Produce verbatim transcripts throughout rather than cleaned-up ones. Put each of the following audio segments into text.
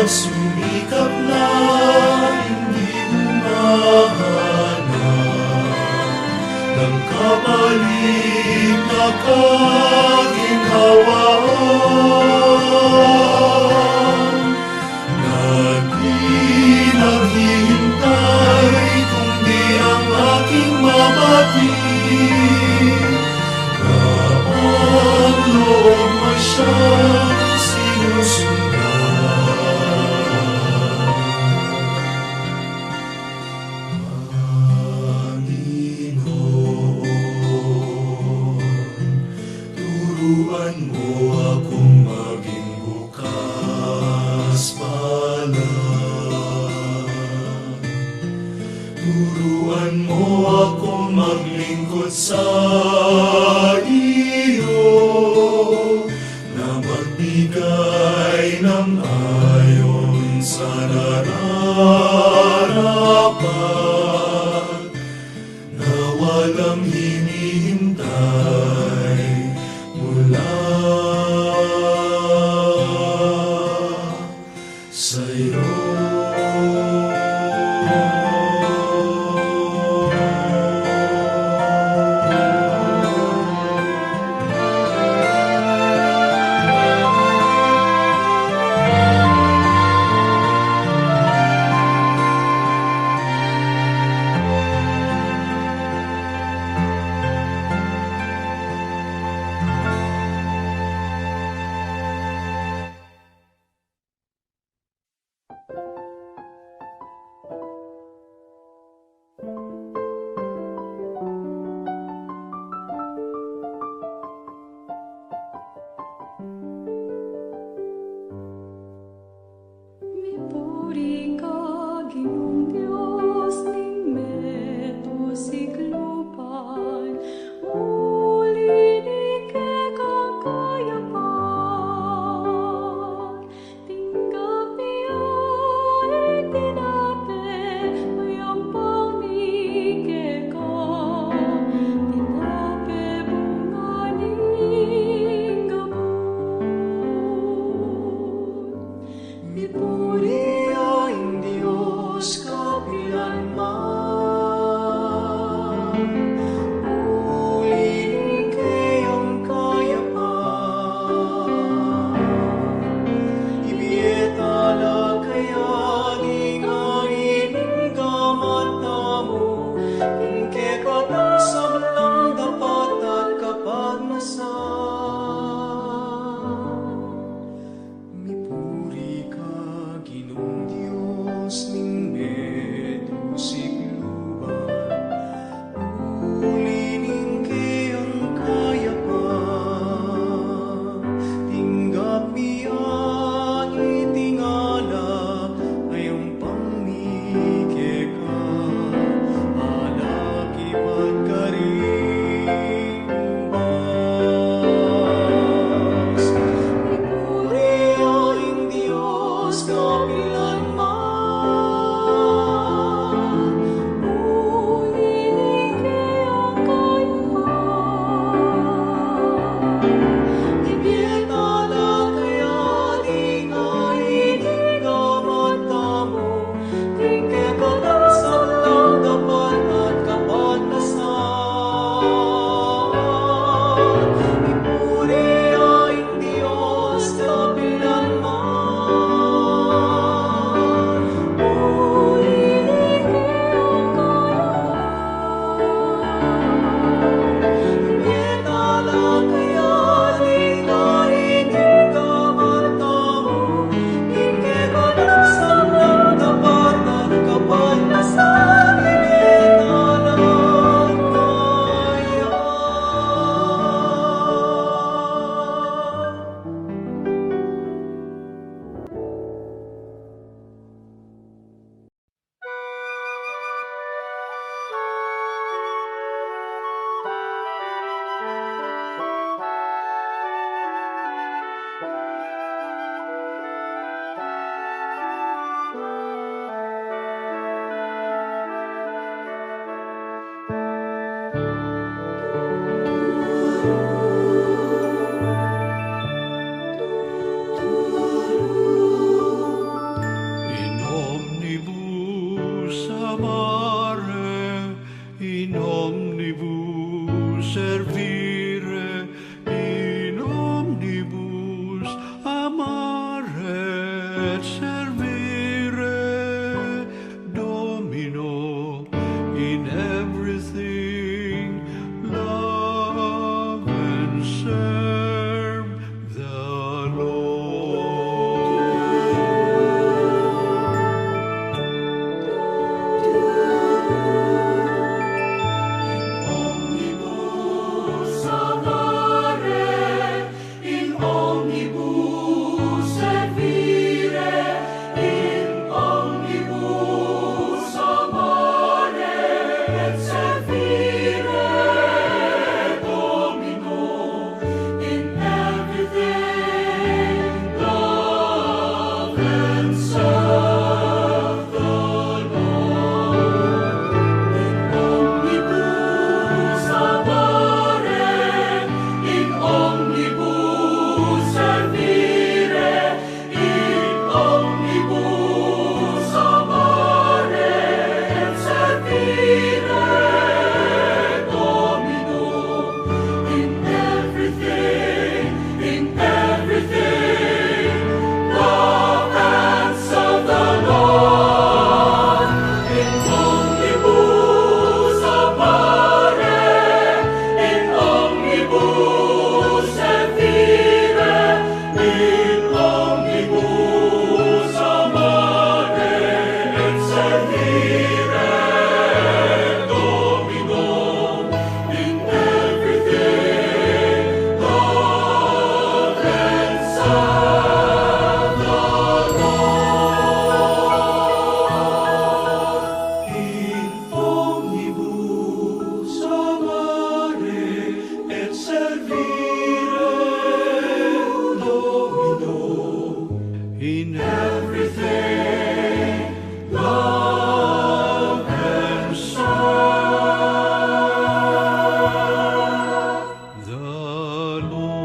Sumikap na ing di umahanap, nang kapalit na kaginhawaan. Na di naghihintay kundi ang aking mabati, na ang loob mo siyang sinusundan. Panginoon, turuan mo akong maging bukas palad. Turuan mo akong maglingkod sa iyo, na magbigay ng ayon sa nararapat, na walang hinihintay mula sa'yo. Et servire Domino in everything, love and serve the Lord. In omnibus amare, in omnibus servire, in omnibus amare et servire Domino, in everything love and serve the Lord. In omnibus amare, in omnibus servire, in omnibus amare et servire Domino, in everything, in everything love and serve the Lord. In omnibus amare, in omnibus servire, in omnibus amare et servire Domino, in everything love and serve the Lord. In omnibus amare et servire Domino, in everything love and serve the Lord.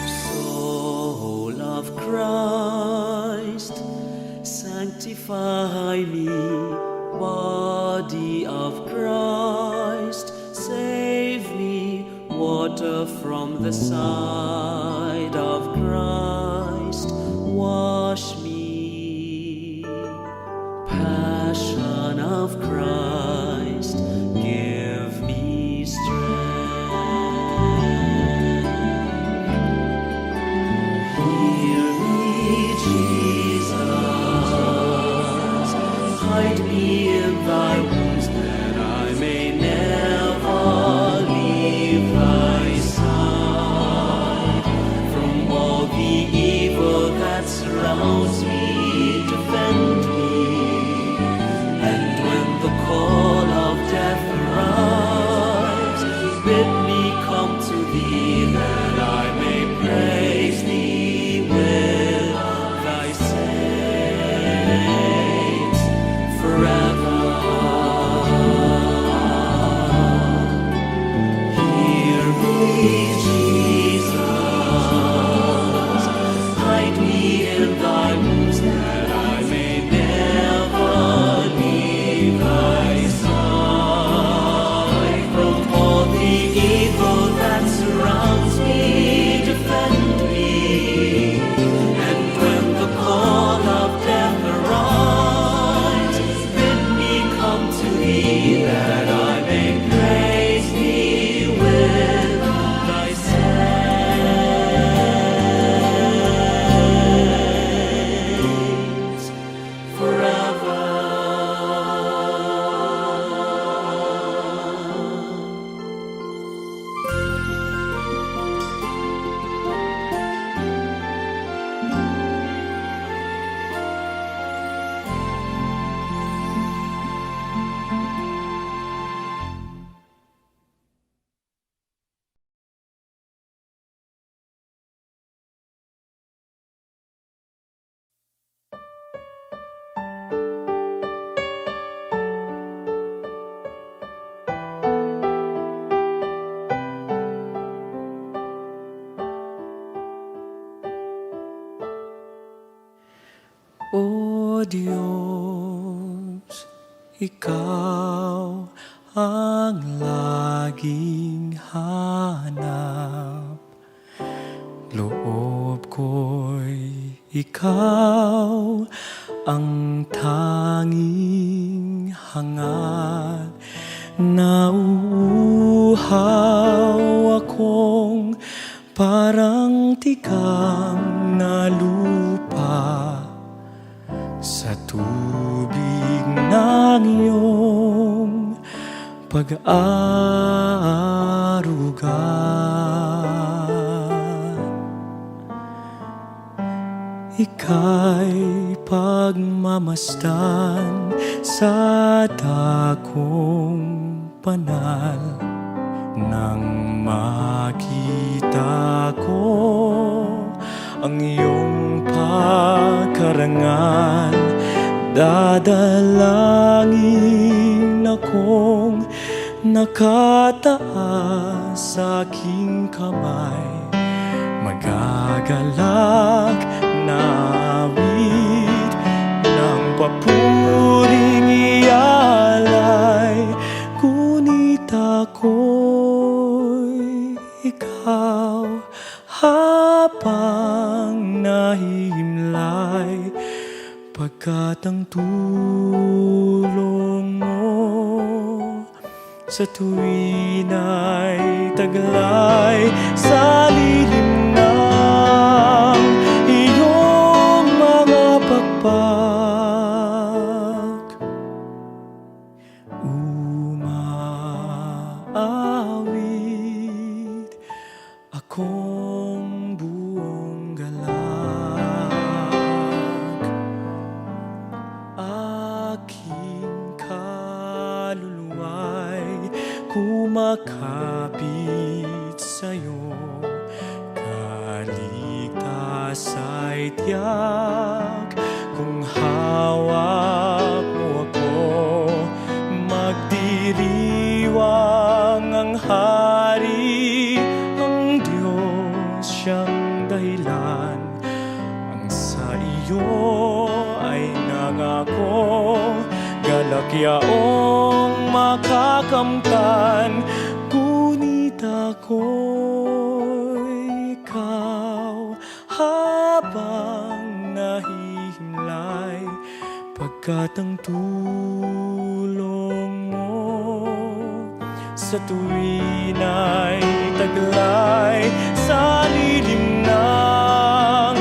Soul of Christ, sanctify me. Body of Christ, save me. Water from the side of Christ, wash me. Passion of Christ, give me strength. Heal me, Jesus. Hide me in thy wounds, that I may never leave thy side. From all the evil that surrounds me, defend me. And when the call of death arrives, bid me come to thee, that I may praise thee with thy saints forever. Hear me, Jesus, hide me in thy wounds, O Dios, ikaw ang laging hanap loob ko'y ikaw ang tanging hangat. Nauuhaw akong parang tikang na lupa sa tubig ng iyong pag-aaruga. Ika'y pagmamasdan sa dakong panal. Nang makita ko ang iyong pagkarangal, dadalangin akong nakataas sa aking kamay, magagalak na awit ng papuring ialay. Ngunit ako'y ikaw habang nahihimlay, pagkat ang tulong mo sa tuwin ay taglay sa lilim ng iyong mga pakpak. Umaawit akong buong galak, aking kaluluwa'y kumakapit sa'yo. Kaligtasan ay tiyak kung hawak mo ako. Magdiriwang ang Hari, ang Diyos siyang dahilan. Ang sa iyo ay nangako, galak yaong makakamtan. Ngunit ako'y ikaw habang nahihimlay, pagkat ang tulong mo sa tuwin ay taglay sa lilim ng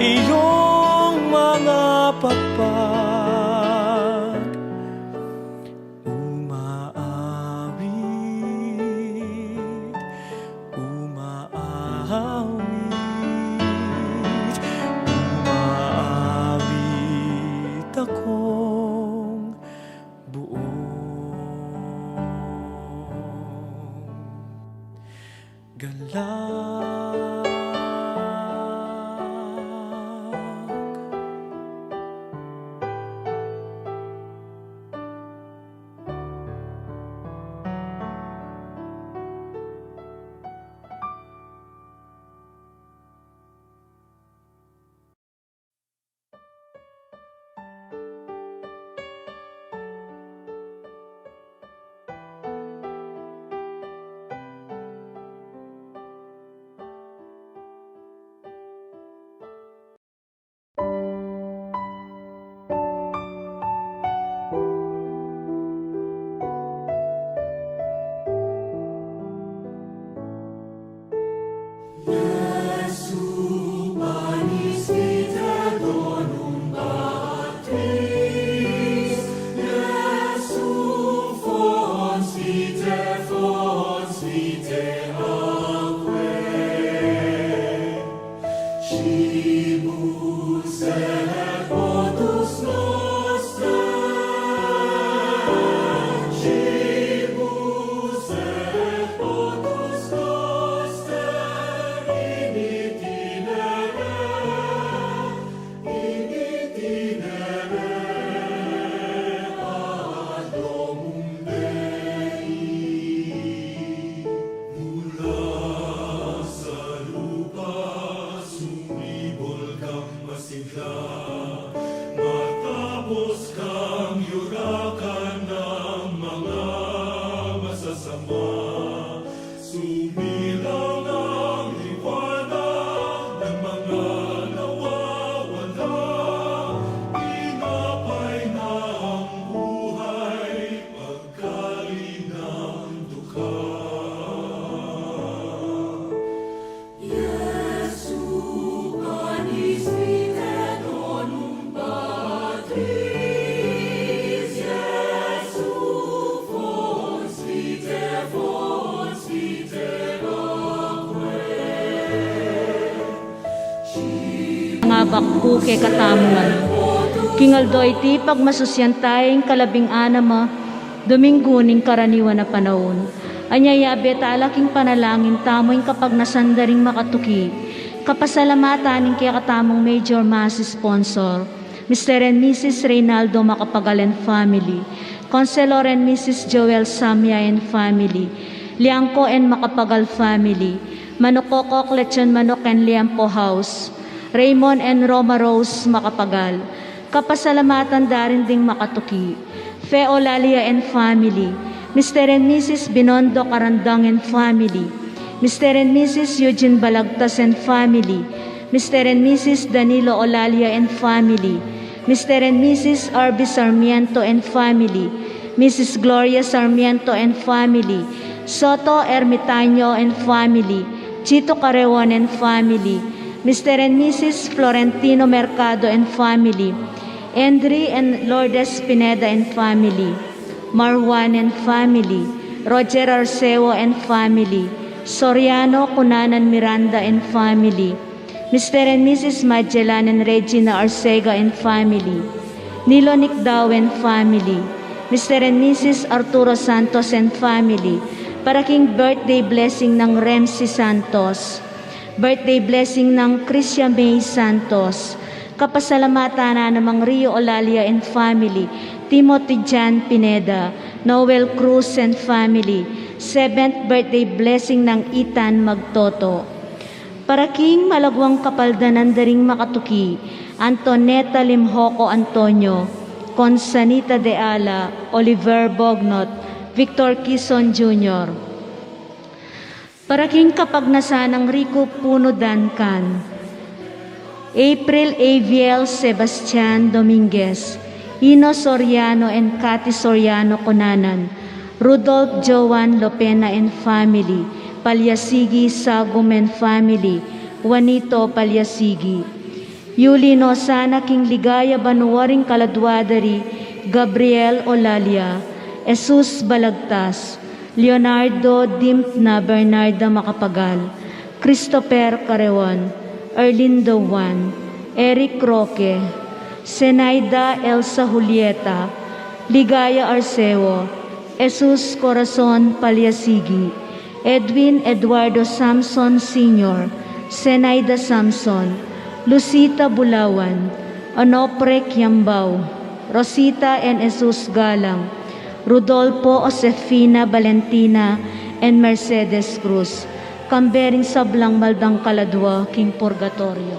iyong mga pakpak. Umaawit, umaawit, umaawit akong buong galak. Tapos kang yurakan ng mga masasama, sumilang ang liwanag ng mga nawawala, tinapay na ang buhay, pagkalinang dukha. Jesu, panis fide donum patris, Jesu, fons vitae, fons vitae loque. Ngabak ku kekatamu ngan. King aldo iti, pagmasusyan taya ing kalabing anam a Dominggu ning karaniwan a panaun. Anya, yabe tala king panalangin tamu ing kapagnasan da ring makatuki. Kapasalamatan ing kekatamung major mass sponsor, Mister and Missus Reynaldo Macapagal and family, Conselor and Missus Joel Samia and family, Liangco and Macapagal family, Manukokok Lechon Manok and Liampo House, Raymond and Roma Rose Macapagal. Kapasalamatan da rin ding makatuki, Fe Olalia and family, Mister and Missus Binondo Carandang and family, Mister and Missus Eugene Balagtas and family, Mister and Missus Danilo Olalia and family, Mister and Missus Arby Sarmiento and family, Missus Gloria Sarmiento and family, Soto Ermitaño and family, Chito Careon and family, Mister and Missus Florentino Mercado and family, Henry and Lourdes Pineda and family, Marwan and family, Roger Arceo and family, Soriano Cunanan Miranda and family, Mister and Missus Magellan and Regina Arcega and family, Nilo Nicdao and family, Mister and Missus Arturo Santos and family, para king birthday blessing nang Remsi Santos, birthday blessing nang Christian May Santos, kapasalamatan na namang Rio Olalia and family, Timothy Jan Pineda, Noel Cruz and family, seventh birthday blessing nang Ethan Magtoto. Para king malaguang kapaldanan da ring makatuki, Antoneta Limjoco Antonio, Consanita de Ala, Oliver Bognot, Victor Quizon Junior. Para king kapagnasan nang Rico Puno Duncan, April Aviel Sebastian Dominguez, Ino Soriano and Cathy Soriano Cunanan, Rudolph Joan Lopena and family, Palyasigi Sagum and family, Juanito Palyasigi. Yuli no sana king ligaya banua ring kaladua da ri Gabriel Olalia, Jesus Balagtas, Leonardo Dimpna, Bernarda Macapagal, Christopher Careon, Erlindo Juan, Eric Roque, Zenaida Elsa Julieta, Ligaya Arceo, Jesus Corazon Palyasigi, Edwin Eduardo Samson Senior, Zenaida Samson, Lucita Bulawan, Onofre Kiambao, Rosita and Jesus Galang, Rudolfo, Josefina, Valentina, and Mercedes Cruz, kambe ring sablang maldang kaladua king purgatorio.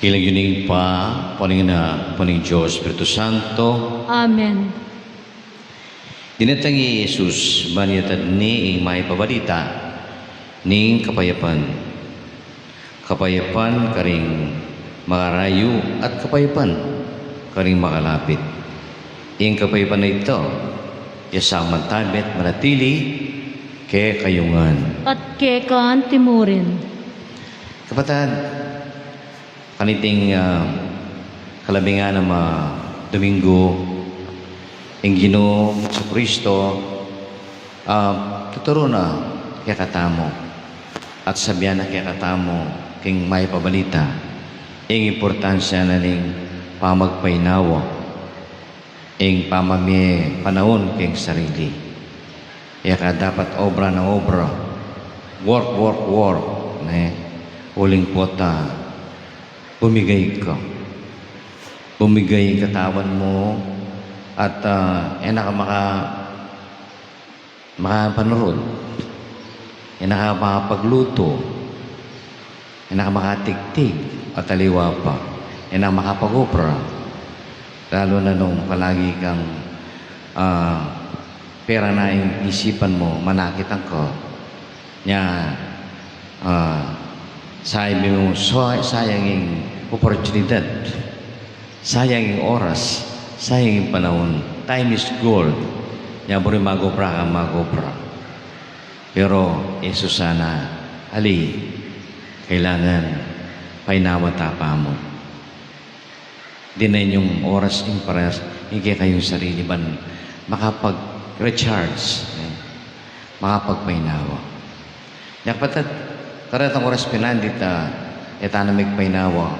King lagyu ning Ibpa, ampo ning Anak, ampo ning Dios Espiritu Santo. Amen. Dinatang i Jesus, ban iatad ne ing mayap a balita ning kapayapan. Kapayapan karing makarayu at kapayapan karing makalapit. Ing kapayapan a ita, ya sa man tamu at manatili kekayu ngan. At keka anti murin. Kapatad, kaniting, ah, kalabingan a Domingo, ing Ginu Jesucristo, ah, tuturu na kekatamu at sabian na kekatamu king mayap a balita ing importansya na ning pamagpainawa, ing pamamie panaun king sarili. E ka dapat obra nang obra, work, work, work, ne? Uling pota, bumigay ka. Bumigay ing katawan mu at, ah, e na ka maka-, makapanurud. E na ka makapagluto. E na ka makatigtig at aliwa pa. E na ka makapag-obra. Lalu na nung palagi kang, ah, pera na ing isipan mu, manakit ka. Nya, ah, sabi mu, "Sa-, sayang ing oportunidad, sayang ing oras, sayang ing panaun." Time is gold. Nya, buri mag-obra ka, mag-obra. Pero, e su sana, ali, kailangan painawa ta pa mu. Dinan yung oras, ing paras, ing kekayung sarili ban makapag-recharge, eh, makapagpainawa. Nya kapatad, karetang oras pin nandita, e ta na migpainawa.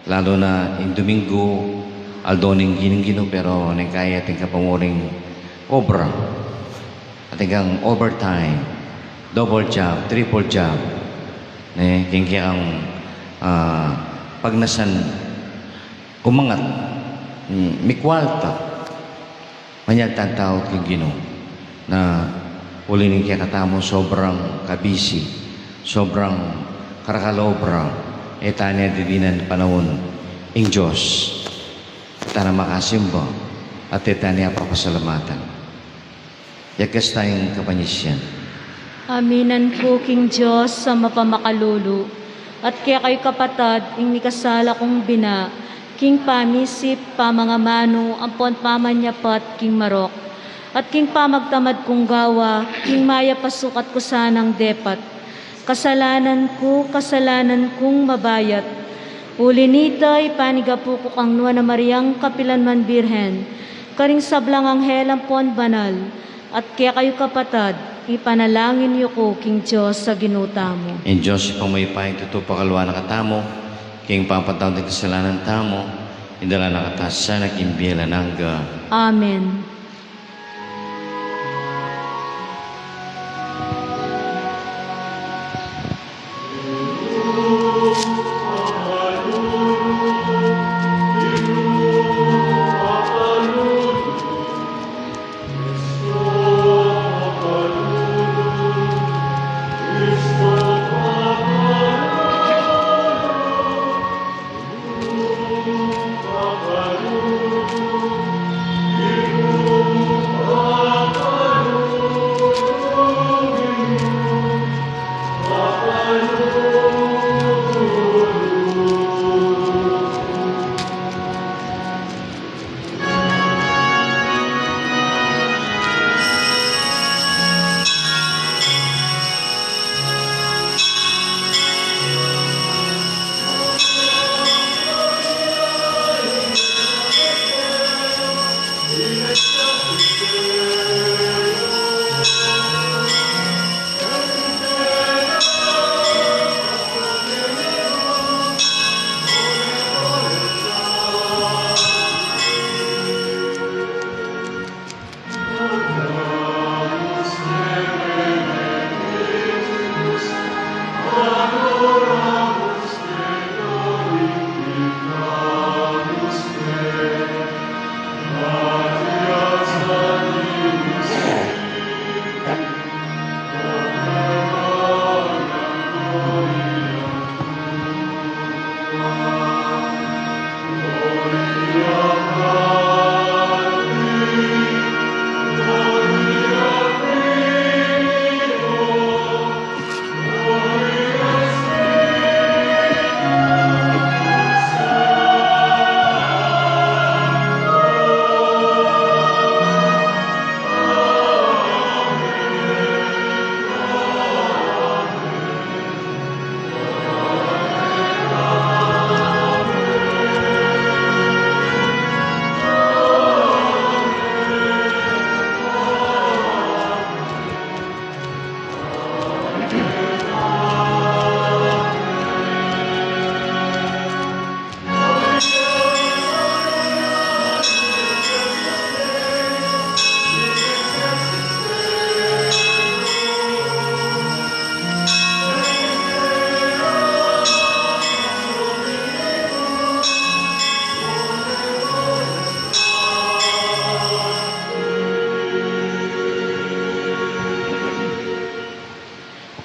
Lalu na ing Domingo, aldo ning Ginu-Ginu, pero neng kaya atin ka pa muring obra. Atin kang overtime, double job, triple job. Ne, king kekang, ah, pagnasan umangat, mm, mikwalta. Manyad tang tau king Ginu na uli ning kekatamu sobrang kabisi, sobrang karakal obra, e ta ne didinan panaun ing Dios. E ta ne makasimba, at e ta ne papasalamatan. Yakas tayung kapanyisyan. Aminan ku king Dios a mapamakalulu, at kekayu kapatad, ing mikasala kung bina, king pamisip, pamangamanu, ampon pamanyapat king marok, at king pamagtamad kung gawa, king mayap a sukat ku sanang depat. Kasalanan ku, kasalanan kung mabayat. Uli nita, ipanigapu ku kang Nuan a Mariang kapilan man Birhen, karing sablang anghel ampon banal, at kekayu kapatad, Ipanalangin yu ku king Dios a Ginu tamu. Ing Dios Ibpang mayupayang tutu pakalwan na katamu, king pamapatawad ning kasalanan tamu, idala na katamu sana king bie alang angga. Amen.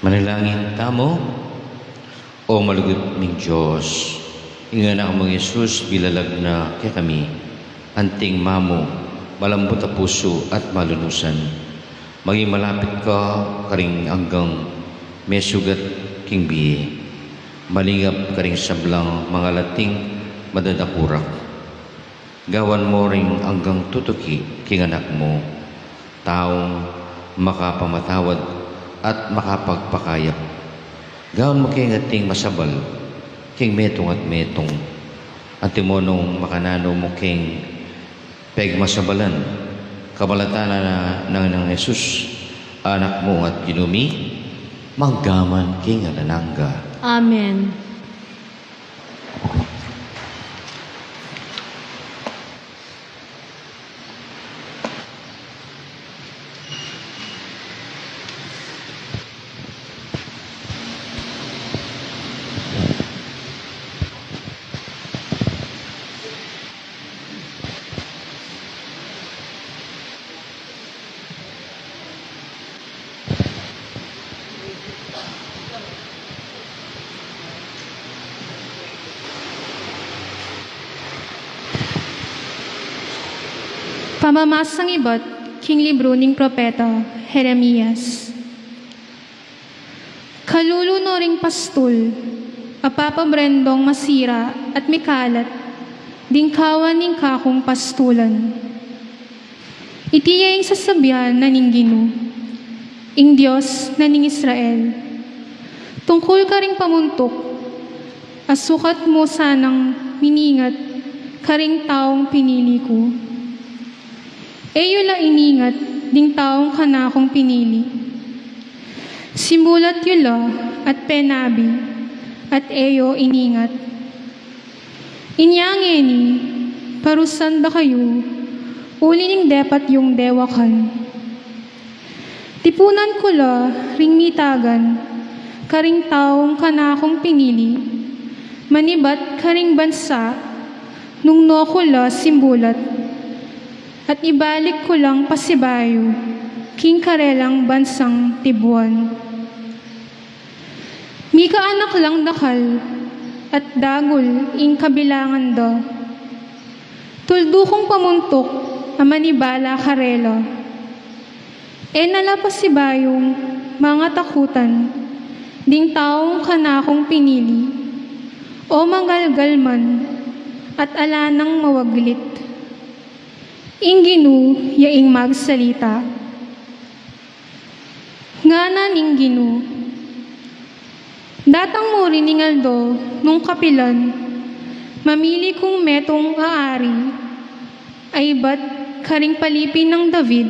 Manalangin tamu. O malugud ming Dios, ing anak mung Jesus bilalag na kekami, anting mamu, malambut a pusu at malunusan. Maging malapit ka karing anggang mesugat king bie, malingap karing sablang mangalating madadakurak. Gawan mu ring anggang tutuki king anak mu, taung makapamatawad at makapagpakayap. Gawan mu keng ating masabal king metung at metung. Antimo nung makananu mu keng pegmasabalan, kabalatan na nang Jesus, anak mu at Ginu mi, mangga man king alang angga. Amen. Pamamasang ibat king libru ning propeta Jeremias. Kalulu no ring pastul a papabrendong masira at mikalat ding kawan ning kakung pastulan. Iti ya ing sasabian na ning Ginu, ing Dios na ning Israel, tungkul karing pamuntuk a sukat mu sanang miningat karing taung pinili ku. E yu la iningat ding taung kanakung pinili. Simbulat yu la at penabi, at e yu iningat. Inya ngeni, parusan da kayu, uli ning depat yung dewakan. Tipunan ku la ring mitagan, karing taung kanakung pinili, manibat karing bansa, nung nu ku la simbulat, at ibalik ku lang pasibayu, king karelang bansang tibuan. Mikaanak lang dakal, at dagul ing kabilangan da. Tuldu kung pamuntuk, a manibala karela. E na la pasibayung mangatakutan, ding taung kanakung pinili, o magalgal man, at ala nang mawaglit. Ing Ginu ya ing magsalita. Ngana ning Ginu. Datang mu rin ing aldo nung kapilan, mamili kung metung a ari, a ibat karing palipi nang David,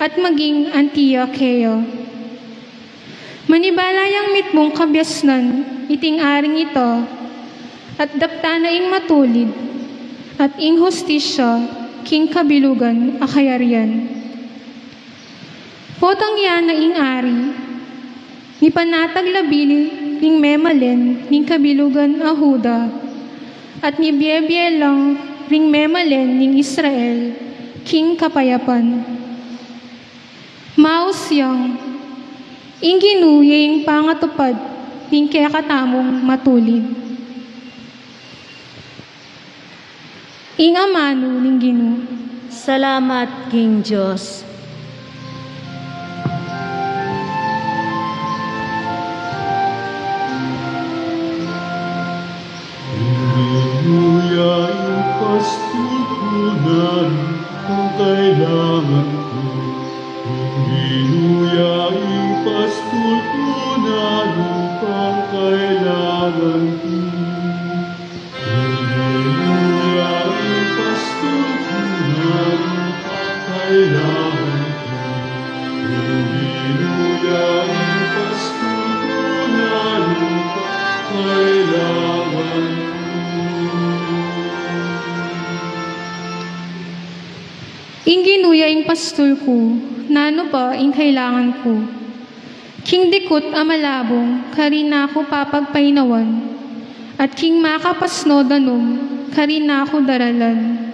at maging anti ya keya. Manibala yang mitmung kabiasnan iting aring ita, at daptan na ing matulid, at ing hustisya king kabilugan a kayarian. Potang ya na ing ari, mipanatag la bili ring memalen ning kabilugan a Juda, at mibiebie lang ring memalen ning Israel king kapayapan. Maus yang, ing Ginu ya ing pangatupad ning kekatamung matulid. Ing amanu ning Ginu. Salamat king Dios. Ing Ginu ya ing pastul ku, nanu pang kailangan ku. Ing Ginu ya ing pastul ku, nanu pang kailangan ku. Aleluya, ing pastul ku, nanu pang kailangan ku. Aleluya, ing pastul ku, nanu pang kailangan ku. Ing Ginu ya ing pastul ku, nanu pa ing kailangan ku? King dikut a malabung, karin na ku papagpainawan, at king makapasno danum, karin na ku daralan.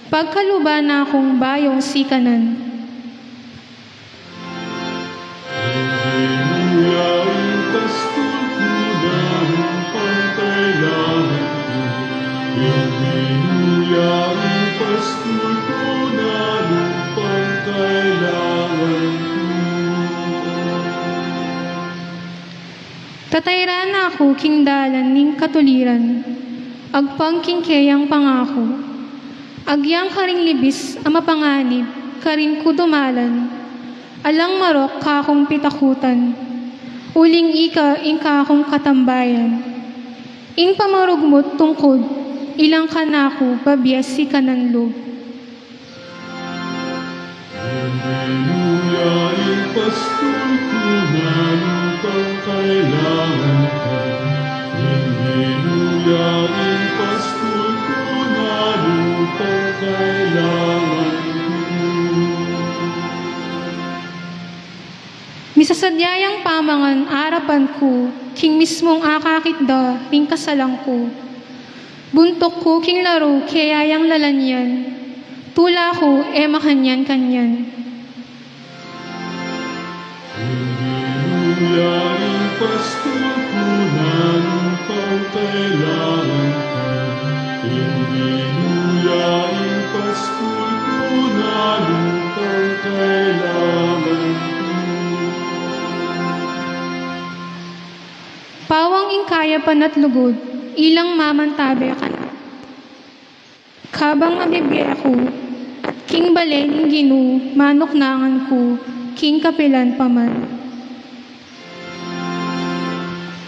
Pagkaluban na kung bayung sikanan. Aleluya, ing pastul ku, nanu pang kailangan ku. Aleluya, ing pastul ku, nanu pang kailangan ku. Tatairan na ku king dalan ning katuliran, agpang king keyang pangaku. Agyang karing libis a mapanganib, karin ku dumalan. Alang marok kakung pitakutan, uling ika ing kakung katambayan. Ing pamarugmut tungkud, ilang kanaku babie sikanan lub. Aleluya, ing pastul ku, nanu pang kailangan ku. Aleluya, ing pastul ku, nanu pang kailangan ku. Misasadya yang pamangan arapan ku, king mismung akakit da ring kasalan ku. Buntuk ku king laru, keya yang lalanyan. Tula ku, e makanyan-kanyan. Aleluya, ing pastul ku, nanu pang kailangan ku. Aleluya, ing pastul ku, nanu pang kailangan ku. Pawang ing kayapan at lugud, ilang mamantabe kanaku. Kabang mabibie ku, at king bale ning Ginu manuknangan ku, king kapilan pa man.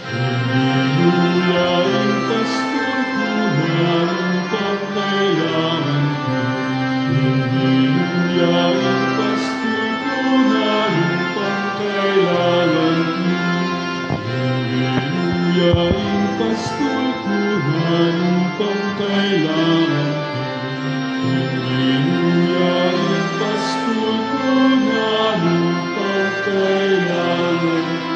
Aleluya, ing pastul ku, nanu pang kailangan ku. Aleluya, ing pastul ku, nanu pang kailangan Pastul ku na nung pangkailangan ku. Aleluya, ing pastul ku na nung pangkailangan ku.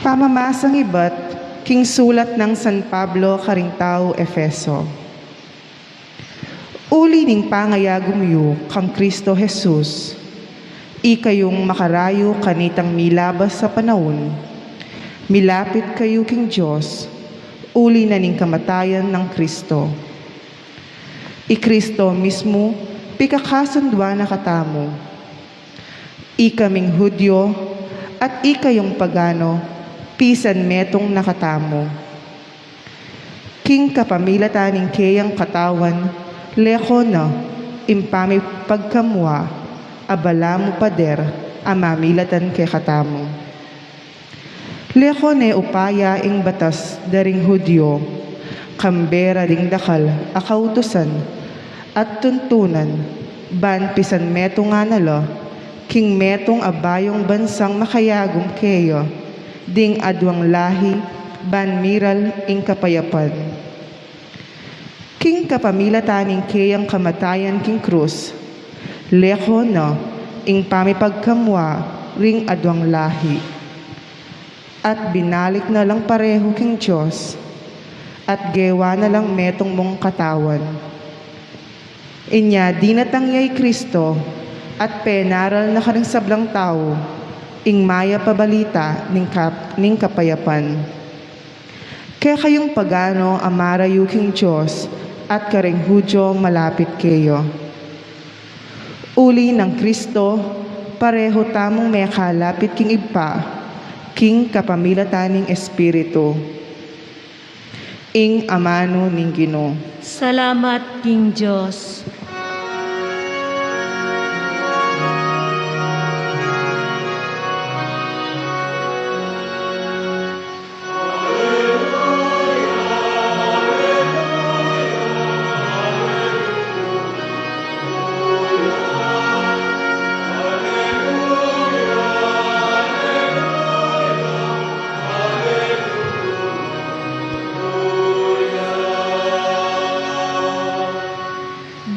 Pamamasang ibat king sulat nang San Pablo karing tau Efeso. Uli ning pangayagum yu kang Kristo Jesus, ikayung makarayu kanitang milabas a panaun, milapit kayu king Dios, uli na ning kamatayan nang Kristo. I Kristo mismu pikakasunduan na katamu. Ikaming Judio at ikayung pagano, pisan metung na katamu. King kapamilatan ning keyang katawan, leko na ing pamipagkamua a balamu pader a mamilatan kekatamu. Leko ne upaya ing batas da ring Judio, kambe ra ding dakal a kautusan at tuntunan, ban pisan metungan na la king metung a bayung bansang makayagum keya, ding aduang lahi, ban miral ing kapayapan. King kapamilatan ning keyang kamatayan king krus, leko na ing pamipagkamua ring aduang lahi, at binalik na lang parehu king Dios, at gewa na lang metung mung katawan. Inya dinatang ya i Kristo, at penaral na karing sablang tau ing mayap a balita ning kap-, ning kapayapan. Kekayung pagano a marayu king Dios at karing Judio malapit keya. Uli nang Kristo, parehu tamung mekalapit king Ibpa, king kapamilatan ning Espiritu. Ing amanu ning Ginu. Salamat king Dios.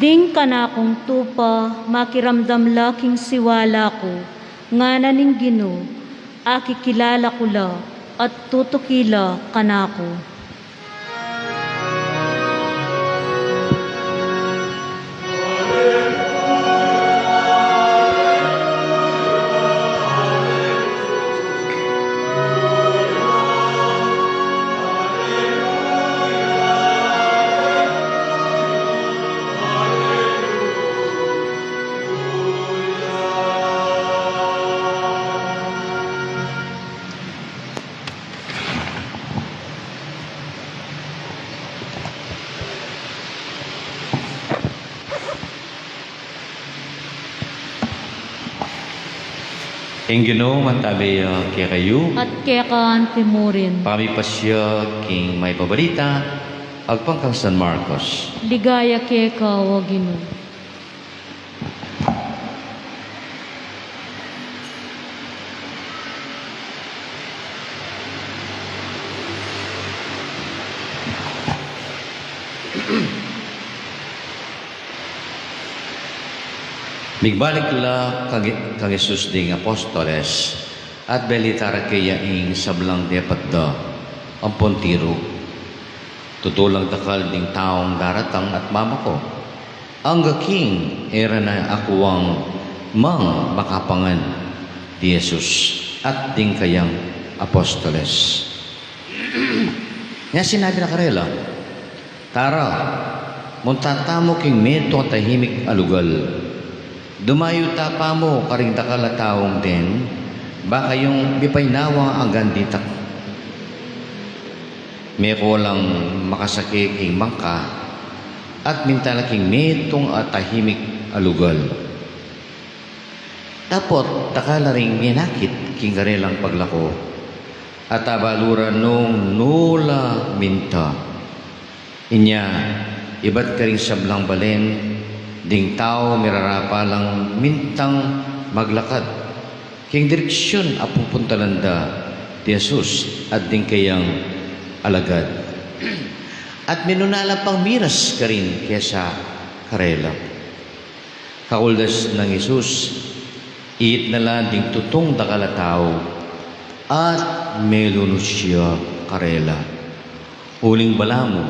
Ding kanakung tupa, makiramdam la king siwala ku, ngana ning Ginu, akikilala ku la, at tutuki la kanaku. Ing Ginu mantabe ya kekayu. At keka anti mu rin. Pamipasya king mayap a balita agpang kang San Marcos. Ligaya keka, o Ginu. Migbalik la kang, kang Jesus ding apostoles, at belita ra keya ing sablang depat da ampon tiru. Tutu lang dakal ding taung daratang at mamako, angga king e ra na akuang mang makapangan di Jesus at ding kayang apostoles. Nya sinabi na karela, Tara, munta tamu king metung a tahimik a lugal. Dumayu ta pamu karing dakal a taung den, ba kayung mipaynawa anggang ditak. Meko lang makasake king bangka, at minta la king metung a tahimik a lugal. Dapot dakal la ring menakit king karelang paglako, at abalu ra nung nu la minta. Inya ibat karing sablang balen ding tau mirarapa lang mintang maglakad king direksyun a pupuntalan da di Jesus at ding kayang alagad. At minuna la pang miras karin kesa karela. Kakuldas nang Jesus, itna la ding tutung dakal a tau, at melunus ya karela. Uling balamu,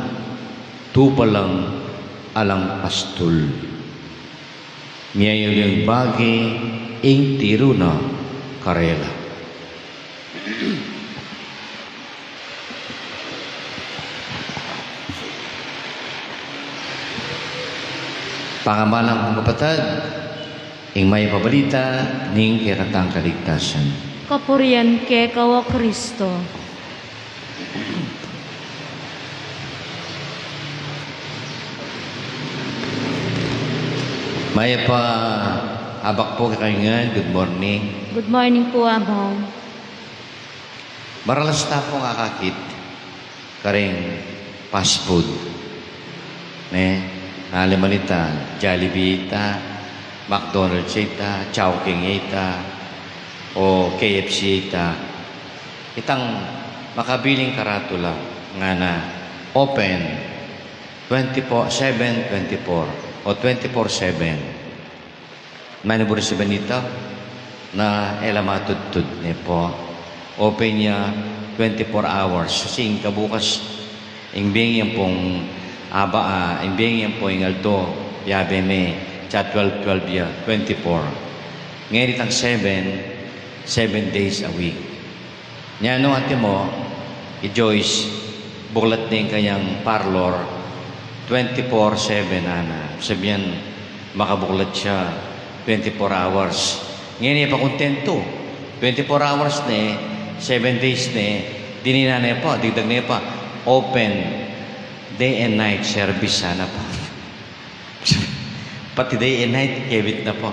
tupa lang alang pastul. Miyayaliang bage ing tiru na karela. Pakamalan kung kapatad, ing mayap a balita ning kekatang kaligtasan. Kapurian keka, o Kristo. Mayap a abak pu kekayu ngan. Good morning. Good morning pu, Among. Maralas ta pung akakit karing fast food. Ne? Naliman ita, Jollibee ita, McDonald's ita, Chowking ita, o K F C ita. Itang makabiling karatula, ngana open twenty-four, seven twenty-four o twenty-four seven. Manu buri sa benita na e la matudtud, ne pu. Open ya twenty-four hours. Kasi ing kabukas, ing bengi ampong aba, ah, ing bengi ampong aldo, yabe me, sa twelve twelve ya, twenty-four. Ngeni itang seven, seven days a week. Nya nung antimo, i Joyce, buklat ne ing kayang parlor, twenty-four seven, ana. Sabian, makabuklat ya twenty-four hours. Ngeni e pa kuntentu. Twenty-four hours ne, seven days ne, dininan ne pa, digdag ne pa, open day and night service, ana pa. Pati day and night, kebit na pa.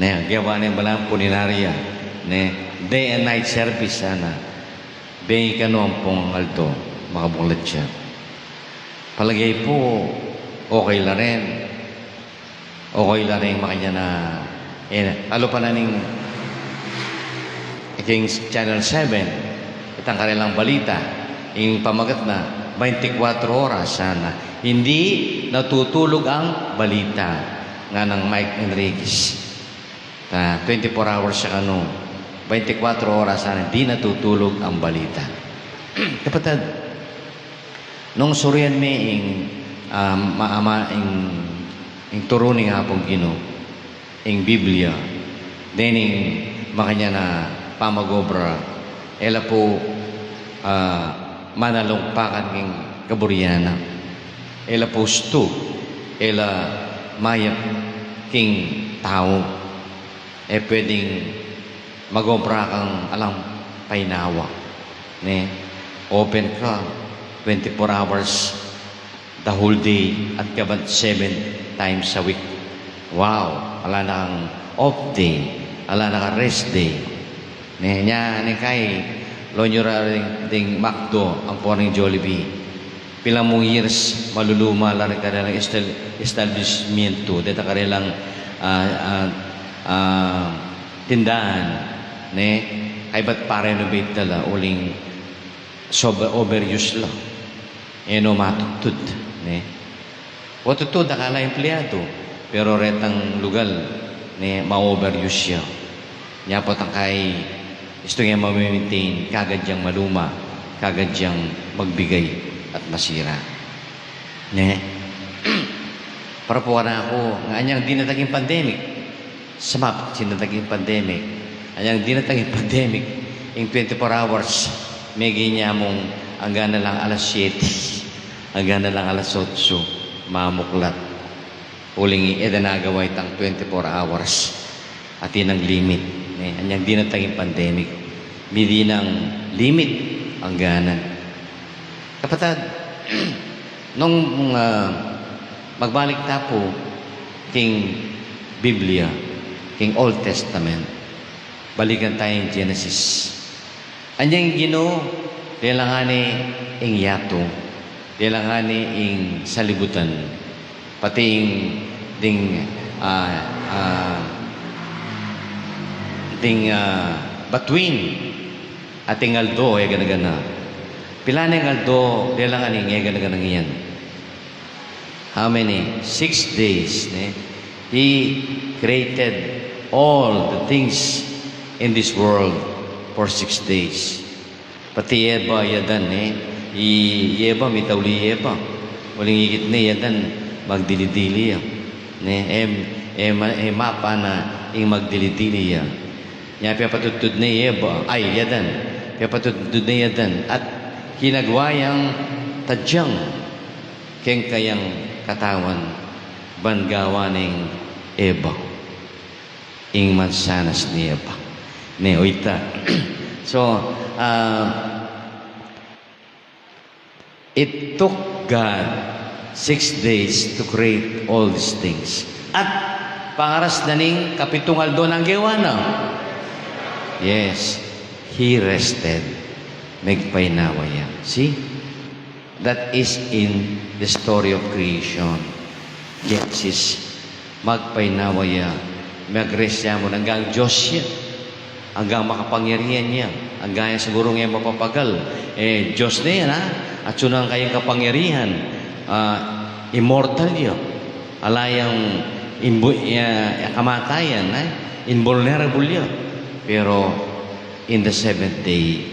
Ne, gewa ne balang punerarya. Ne, day and night service, ana. Bengi kanu ampong aldo, makabuklat ya. Palage pu, okay la rin. Okay la rin makanyan a, e, alu pa na ning king Channel seven, itang karelang balita, ing pamagat na, twenty-four oras, ana. Hindi natutulog ang balita, nganang Mike Enriquez. Ta, twenty-four hours ya kanu, twenty-four oras, ana, hindi natutulog ang balita. Kapatad, nung surian me ing, ah, ma-, ama, ing, ing turu ning Apung Ginu, ing Biblia, dening makanyan a pamag-obra, e la pu, ah, manalungpakan king kaburian na. E la pu ustu, e la mayap king tau. E pwedeng mag-obra kang alang painawa, ne? Open ka twenty-four hours, the whole day, at kabat seven times a week. Wow! Ala na kang off day, ala na kang rest day. Ne, nya, ne, kay, loan yu ra ding, ding McDo, ampo ring Jollibee. Pila mung years, maluluma la ring karelang estal-, establishment, deta karelang, ah, ah, ah, tindahan, ne? Kaybat pa-renovate da la, uling sob-, overuse la. E no matudtud, ne? O tutu, dakal a empleyado, pero retang lugal, ne, ma-overuse ya. Nya pu tang kay, istu nge ma-maintain, kagad yang maluma, kagad yang magbigay at masira. Ne? Para pu kanaku, nga anyang dinatang ing pandemic, sumapit, dinatang ing pandemic. Anyang dinatang ing pandemic, ing twenty-four hours, megi nya mung angga na lang alas siyete, angga na lang alas otso, mamuklat. Uling e da nagawa itang twenty-four hours. Atin nang limit, ne? Anyang dinatang ing pandemic, midi nang limit, angga na. Kapatad, nung, ah, magbalik ta pu king Biblia, king Old Testament, balikan taya ing Genesis. Anyang Ginu, delang ngeni ing yatu, delang ngeni ing salibutan, pati ing ding, ah, ah, Ing, ah, bituin ating aldo, e gana-gana. Pilan ing aldo, lelangan ing e gana-gana ngan. How many? Six days, ne? He created all the things in this world for six days. Pati i Eva, i Adan, ne? I, i Eva, mitauli i Eva. Uling ikit ne i Adan, magdili-dili ya. Ne? Em, em, em, apa na ing magdili-dili ya. Nya pepatudtud ne i Eva, ay, i Adan. Pepatudtud ne i Adan. At kinagwa yang tadyang keng kayang katawan ban gawan neng Eva. Ing mansanas ni Eva. Ne, o ita. So, ah, it took God six days to create all these things. At pangaras na ning kapitung aldo nang gewa na. Yes, he rested. Megpainawa ya. See? That is in the story of creation. Genesis. Magpainawa ya. Mag-rest ya mu. Anggang Dios ya. Anggang makapangyarihan ya. Anggang ya sigurung e mapapagal. E, Dios ne yan, ha? Atsu na ing kayang kapangyarihan. Ah, immortal ya. Ala yang imbu-, ya, ya kamatayan, ha? Invulnerable ya. Pero, in the seventh day,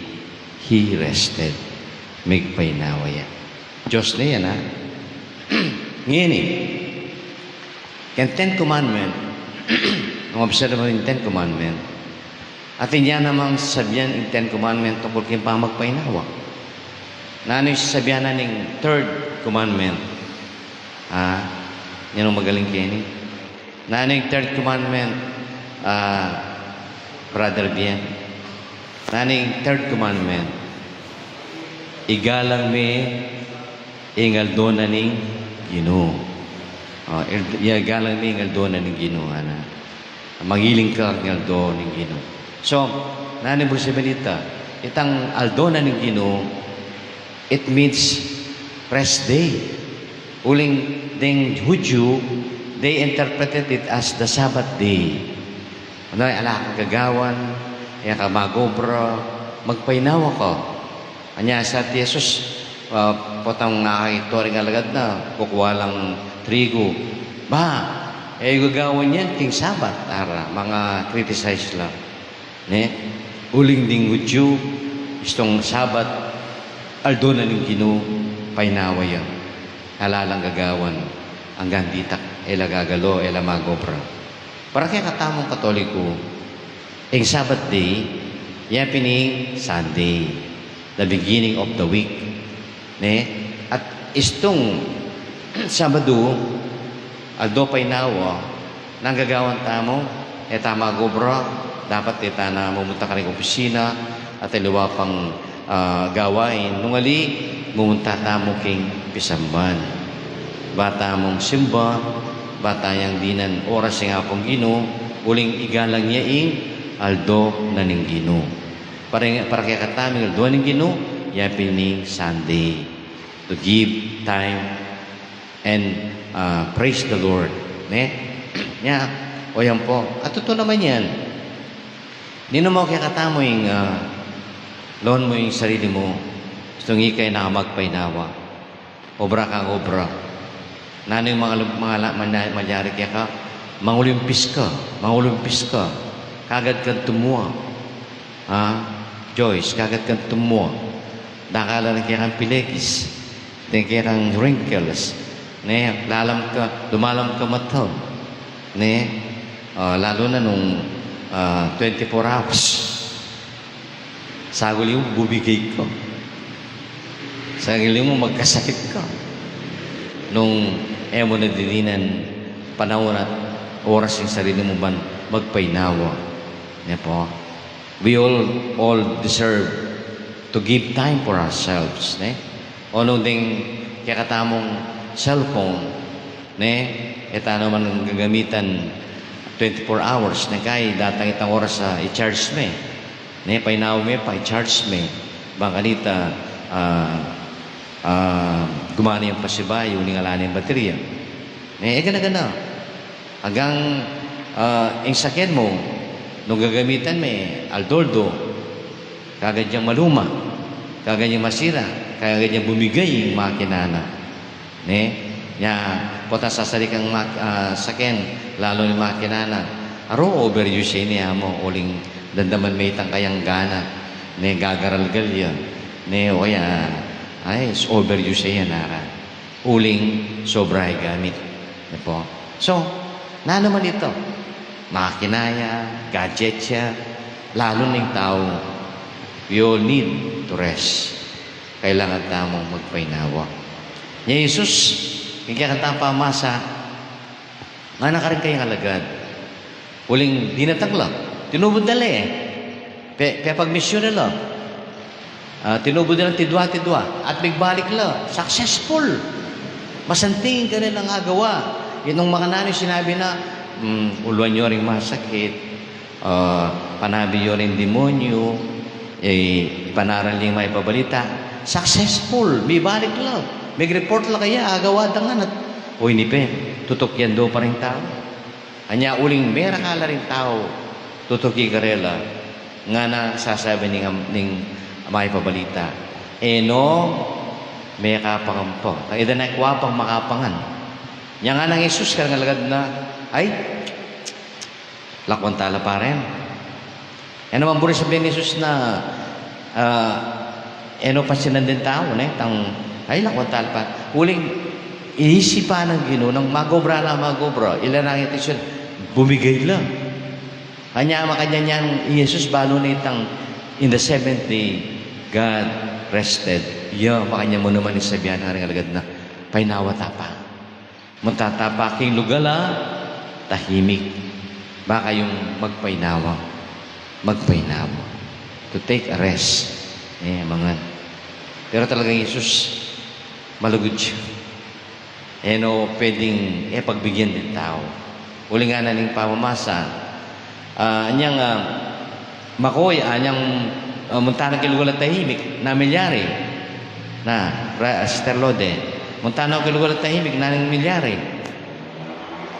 he rested. Megpainawa ya. Dios ne yan, ha? Ngeni, keng Ten Commandment, mangobserba ning Ten Commandment, atin ya namang sabian ing Ten Commandment tungkul keng pamagpainawa. Nanu ing sasabian na ning Third Commandment? Ah, yan ang magaling keni. Nanu ing Third Commandment, ah, Brother Bien? Nanu ing Third Commandment? Igalang me ing aldo na ning Ginu. O, il-, igalang me ing aldo na ning Ginu, ana. Mangiling ka king aldo ning Ginu. So, nanu ing buri sabian nita? Itang aldo na ning Ginu, it means rest day. Uling deng Hudyu, they interpreted it as the Sabbath day. Ano, ala kang gagawan, e ka mag-obra, magpainawa ka. Anya isat i Jesus, ah, potang nakakit to ring alagad na, kukuha lang trigo. Ba, e gagawan yan king Sabbath, ara, manga-criticize la. Ne? Uling ding Hudyu, istung Sabbath, aldo na ning Ginu, painawa ya. Ala lang gagawan, anggang ditak, e la gagalo, e la mag-obra. Para kekatamung Katoliko, ing Sabbath day, ya pin ing Sunday, the beginning of the week. Ne? At istung Sabado, aldo painawa, nanu ing gagawan tamu? E ta mag-obra, dapat e ta na mumunta karing opisina, at aliwa pang, ah, gawain. Nung ali, mumunta tamu king pisamban. Ba tamung simba, ba tayang dinan oras ing Apung Ginu, uling igalang ya ing aldo na ning Ginu. Para, para kekatamu ing aldo na ning Ginu, ya pin ing Sunday. To give time and, ah, praise the Lord. Ne? Nya, o yan po. At totoo naman yan. Ninu mo kekatamu ing, ah, loan mu ing sarili mu, istung ika ing magpainawa. Obra kang obra. Nanu ing manga, manga, manga, malyari keka? Mangolimpis ka, mangolimpis ka. Kagad kang tumua. Ha? Joyce, kagad kang tumua. Dakal la ring kekang pilegis. Deng kekang wrinkles. Ne, lalam ka, lumalam ka mata. Ne, ah, lalu na nung, ah, twenty-four hours. Saguli mu, bubigay ka. Saguli mu, magkasakit ka. Nung e mu na didinan panaun at oras ing sarili mu ban magpainawa. Ne po? We all, all deserve to give time for ourselves, ne? O nung deng kekatamung cellphone, ne? E ta naman gagamitan twenty-four hours, ne? Kay datang itang oras a i-charge me, ne? Painawa me pa, i-charge me. Bang kanita, ah, ah, gumana yang pasibayu, uling ala ne ing baterya. Ne, e gana-gana. Anggang, ah, ing sakyan mu, Nung gagamitan me, aldo-aldo, kaga yang maluma, kaga yang masira, kaga yang bumigay ing makina na. Ne? Nya, potang sasalikan mak-, ah, saken, lalu ning makina na. Aro, overuse ya ini, amo, uling damdaman me itang kayang gana. Ne, gagaralgal ya. Ne, o ya, ay, overuse ya, nara. Uling sobra ya gamit. Ne po? So, nanu man ito, makina ya, gadget ya, lalu ning tau, we all need to rest. Kailangan tamung magpainawa. Nya Jesus, ing kekatang pamasa, ngana karing kayang alagad. Uling dinatang la, tinubud da la e. Pe-, pepagmisyun da la. Ah, tinubud da lang tidua-tidua. At migbalik la, successful. Masanting ing karelang agawa. Nung makananu ing sinabi na, mm, uluan yu ring masakit, ah, panabi yu ring demonyo, e, ipanaral yu ing mayap a balita. Successful, mibalik la. Migreport la kaya, agawa da ngan at, o ini pe, tutukian do pa ring tau. Anya uling merakal la ring tau, tutuki karela, ngana sasabi ning, ning mayap a balita, e no, mekapangan pa. Ita na kwa pang makapangan. Nya ngana nang Jesus kareng alagad na, ay, lakwan tala paren. E naman buri sabian ni Jesus na, ah, e no pansinan ding tau, ne? Tang, ay, lakwan tala pa. Uling, iisipan nang Ginu, nang mag-obra la, mag-obra. Ila nang atensyon, bumigay la. Anya, makanyan yang Jesus, balu na itang, in the seventh day, God rested. Ya, makanyan mu naman ing sabian na ring alagad na, painawa ta pa. Munta ta pa king lugal a tahimik. Ba kayung magpainawa. Magpainawa. To take a rest. E, mangan. Pero talagang Jesus, malugud ya. E no pwedeng e pagbigyan ding tau. Uling ngana ning pamamasa, ah, anyang, ah, Makoy, anyang, ah, munta na king lugal a tahimik, nanung milyari? Na, ra-, Sister Lode, munta na king lugal a tahimik, nanung milyari?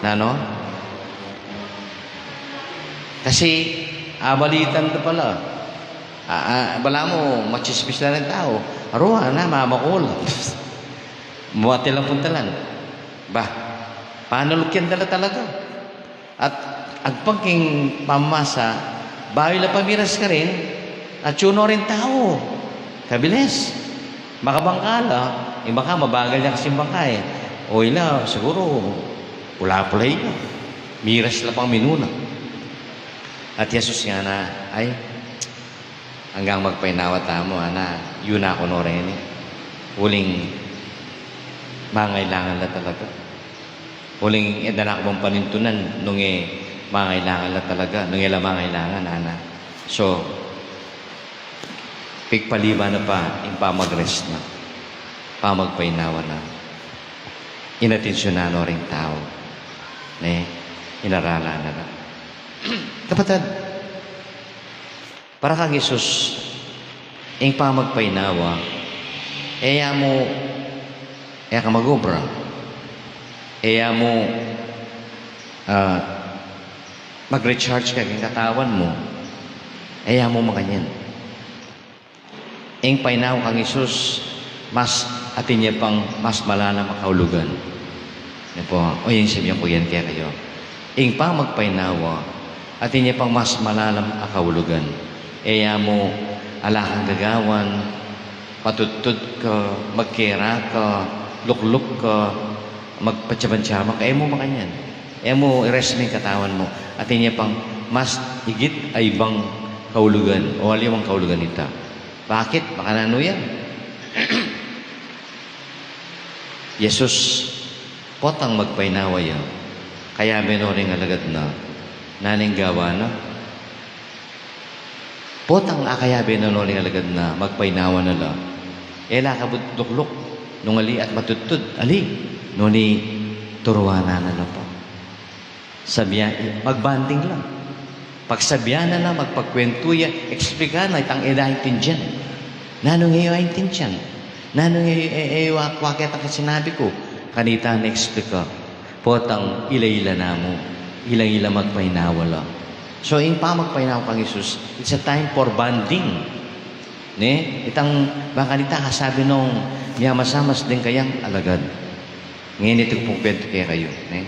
Nanu? Kasi, abalitan da pala. Ah, ah, balamu, machismis la ring tau. Aru, ana, mamakul. Muati lang puntalan. Ba, panulukin da la talaga. At agpang king pamamasa, bayu la pamiras karin, atyu no ring tau. Kabilis. Makabangka la, e baka mabagal ya kasing bangka e. O ila, siguru, pula-pula ila. Miras la pang minuna. At Jesus ngana, ay, anggang magpainawa tamu, ana, yu na ku no reni. Uling, mangailangan la talaga. Uling e da na ku pang panintunan, nung e mangailangan la talaga, nung e la mangailangan, ana. So, pigpaliban na pa ing pamag-rest na, pamagpainawa na. Inatensyunan no ring tau, ne, inaralan na la. Kapatad, para kang Jesus, ing pamagpainawa, e ya mu, e ka mag-obra, e ya mu, ah, mag-recharge ka king katawan mu, e ya mu makanyan. Ing painawa kang Jesus, mas atin ya pang mas malalam a kaulugan. Ne po, o ing sabian ku yan kekayu. Ing pamagpainawa, atin ya pang mas malalam a kaulugan. E ya mu ala kang gagawan, patudtud ka, magkera ka, lukluk ka, magpatsaban-tsaban ka, e mu makanyan. E mu i-rest ing katawan mu. Atin ya pang mas igit a ibang kaulugan, o aliwang kaulugan ita. Bakit? Makananu yan? Jesus, potang magpainawa ya, kayabe no ring alagad na, nanu ing gawa na? Potang akayabe na no ring alagad na, magpainawa na la, e la kabud lukluk, nung ali at matudtud, ali, noni turuan na na la pa. Sabian, mag-bonding la. Pagsabian na na, magpagkwentu ya, explikan na, itang e da aintindian. Nanu ngan e aintindian? Nanu ngan e, e, e, wa-, wa ketang sinabi ku? Kanita na explika. Potang ila-ila na mu, ila-ila magpainawa la. So, ing pamagpainawa kang Jesus, it's a time for bonding. Ne? Itang bang kanita, kasabi nung miyamasamas ding kayang alagad. Ngeni, atin kung kwentu kekayu, ne?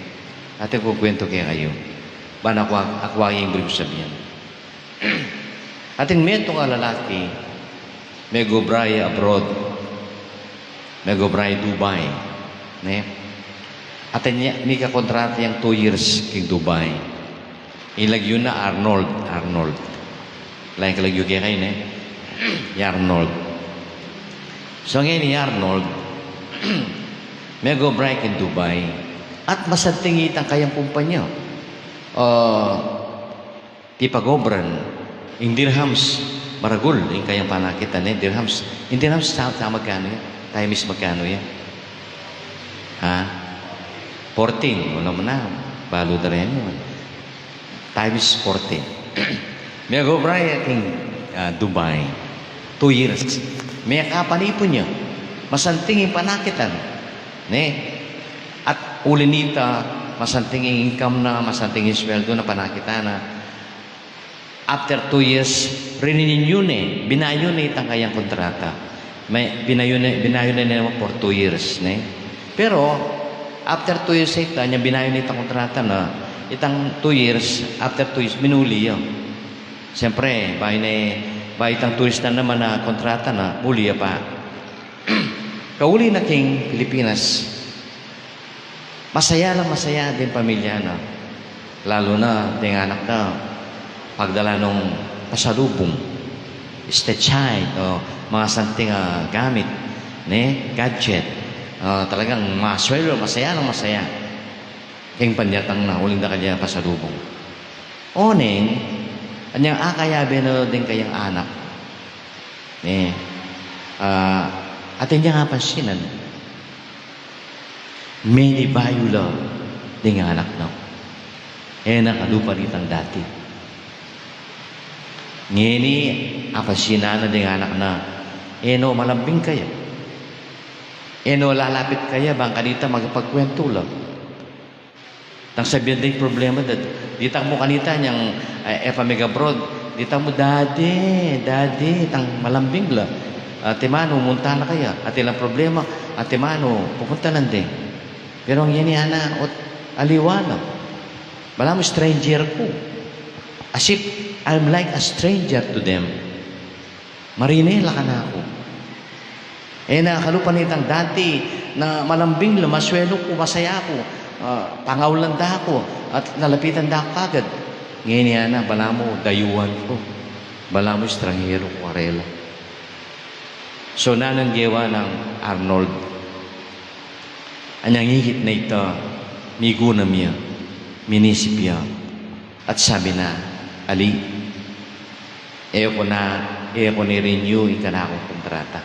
Atin kung kwentu kekayu. Ban aku, aku ing buri kung sabian. Atin metung a lalaki, megobra ya abroad, megobra ya Dubai, ne? Atin ya, mikakontrata yang two years king Dubai. Ing lagyu na Arnold, Arnold. Lain kalagyu kekayu, ne? I Arnold. So, ngeni i Arnold, megobra ya king Dubai. At masanting itang kayang kumpanya. Ah, tipagobran, ing dirhams, maragul ing kayang panakitan, ne? Dirhams. Ing dirhams, sa, sa magkanu ya? Times magkanu ya? Ha? Fourteen. Wala mu na. Balu da rin yun. Times fourteen. Megobra ya king, ah, Dubai. Two years. Mekapanipun ya. Masanting ing panakitan. Ne? At uli nita, masanting ing income na, masanting ing sweldo na, panakitan na. After two years, rinew ne, binayu ne itang kayang kontrata. May, binayu ne, binayu ne naman for two years, ne? Pero, after two years ita, inyang binayu ne itang kontrata na, itang two years, after two years, minuli ya. Siyempre, bayu ne, bayu itang two years na naman a kontrata na, muli ya pa. Kauli na king Pilipinas, masaya lang masaya ding pamilya na. Lalu na, ding anak na, pagdala nung pasalubung, stay child, o mga santing, ah, gamit, ne, gadget. Ah, talagang maswelo, masaya lang masaya. King panyatang na, uling dakal ya pasalubung. Oneng, anyang akayabe na ding kayang anak. Ne, ah, atin yang apansinan. Menibayu la ding anak na. E na kalupa nitang dati. Ngeni, apansinan na ding anak na. E no malambing kaya. E no lalapit kaya, bang kanita makipagkwentu la. Tang sabian da ing problema da, ditak mu kanita nyang, eh, e pa meg-abroad, ditak mu, "Daddy, Daddy, tang malambing la. Ati manu, munta na kaya? Ati lang problema, ati manu, pupunta na de." Pero ngeni, ana, ot aliwa na. Balamu stranger ku. As if I'm like a stranger to them. Marine la kanaku. E na kalupa nitang dati na malambing la, maswelo ku, masaya ku, ah, pangaulan da ku, at lalapitan da ku kagad. Ngeni, ana, balamu dayuan ku, balamu estranghero ku karela. So, nanung gewa nang Arnold? Anyang ikit na ita, migunam ya, minisip ya, at sabi na, "Ali, e ku na, e ku na i-renew ing kanakung kontrata.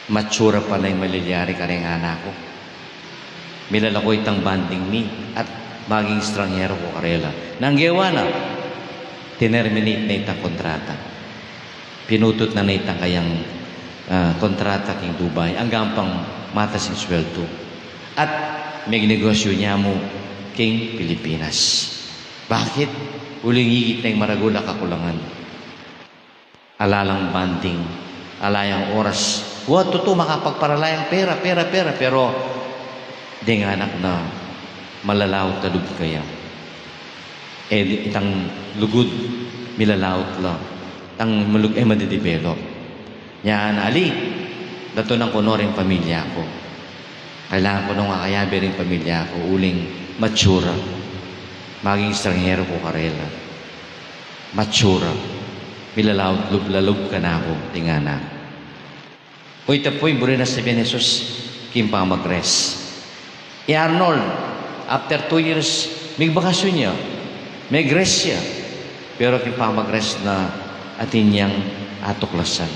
Matsura pa la ing malilyari kareng anak ku. Milalaku itang bonding mi at maging estranghero ku karela." Nanu ing gewa na? Tinerminate na itang kontrata. Pinutut na na itang kayang, ah, kontrata king Dubai, anggang pang matas ing sweldo. At megnegosyu ne mu king Pilipinas. Bakit? Uling ikit na ing maragul a kakulangan. Ala lang bonding, ala yang oras. Wa, tutu, makapagparala yang pera, pera, pera, pero deng anak na, malalaut a lub kaya. E, itang lugud, milalaut la. Itang malug-, e, madidevelop. Nya, ana, ali, datunan ku no ring pamilya ku. Kailangan ku nong akayabe ring pamilya ku, uling matsura. Maging estranghero ku karela. Matsura. Milalaut lub, lalub kanaku, ding anak. O, ita pu ing buri nang sabian Jesus king pamag-rest. I Arnold, after two years, migbakasyon ya, migrest ya. Pero king pamag-rest na, atin yang atuklasan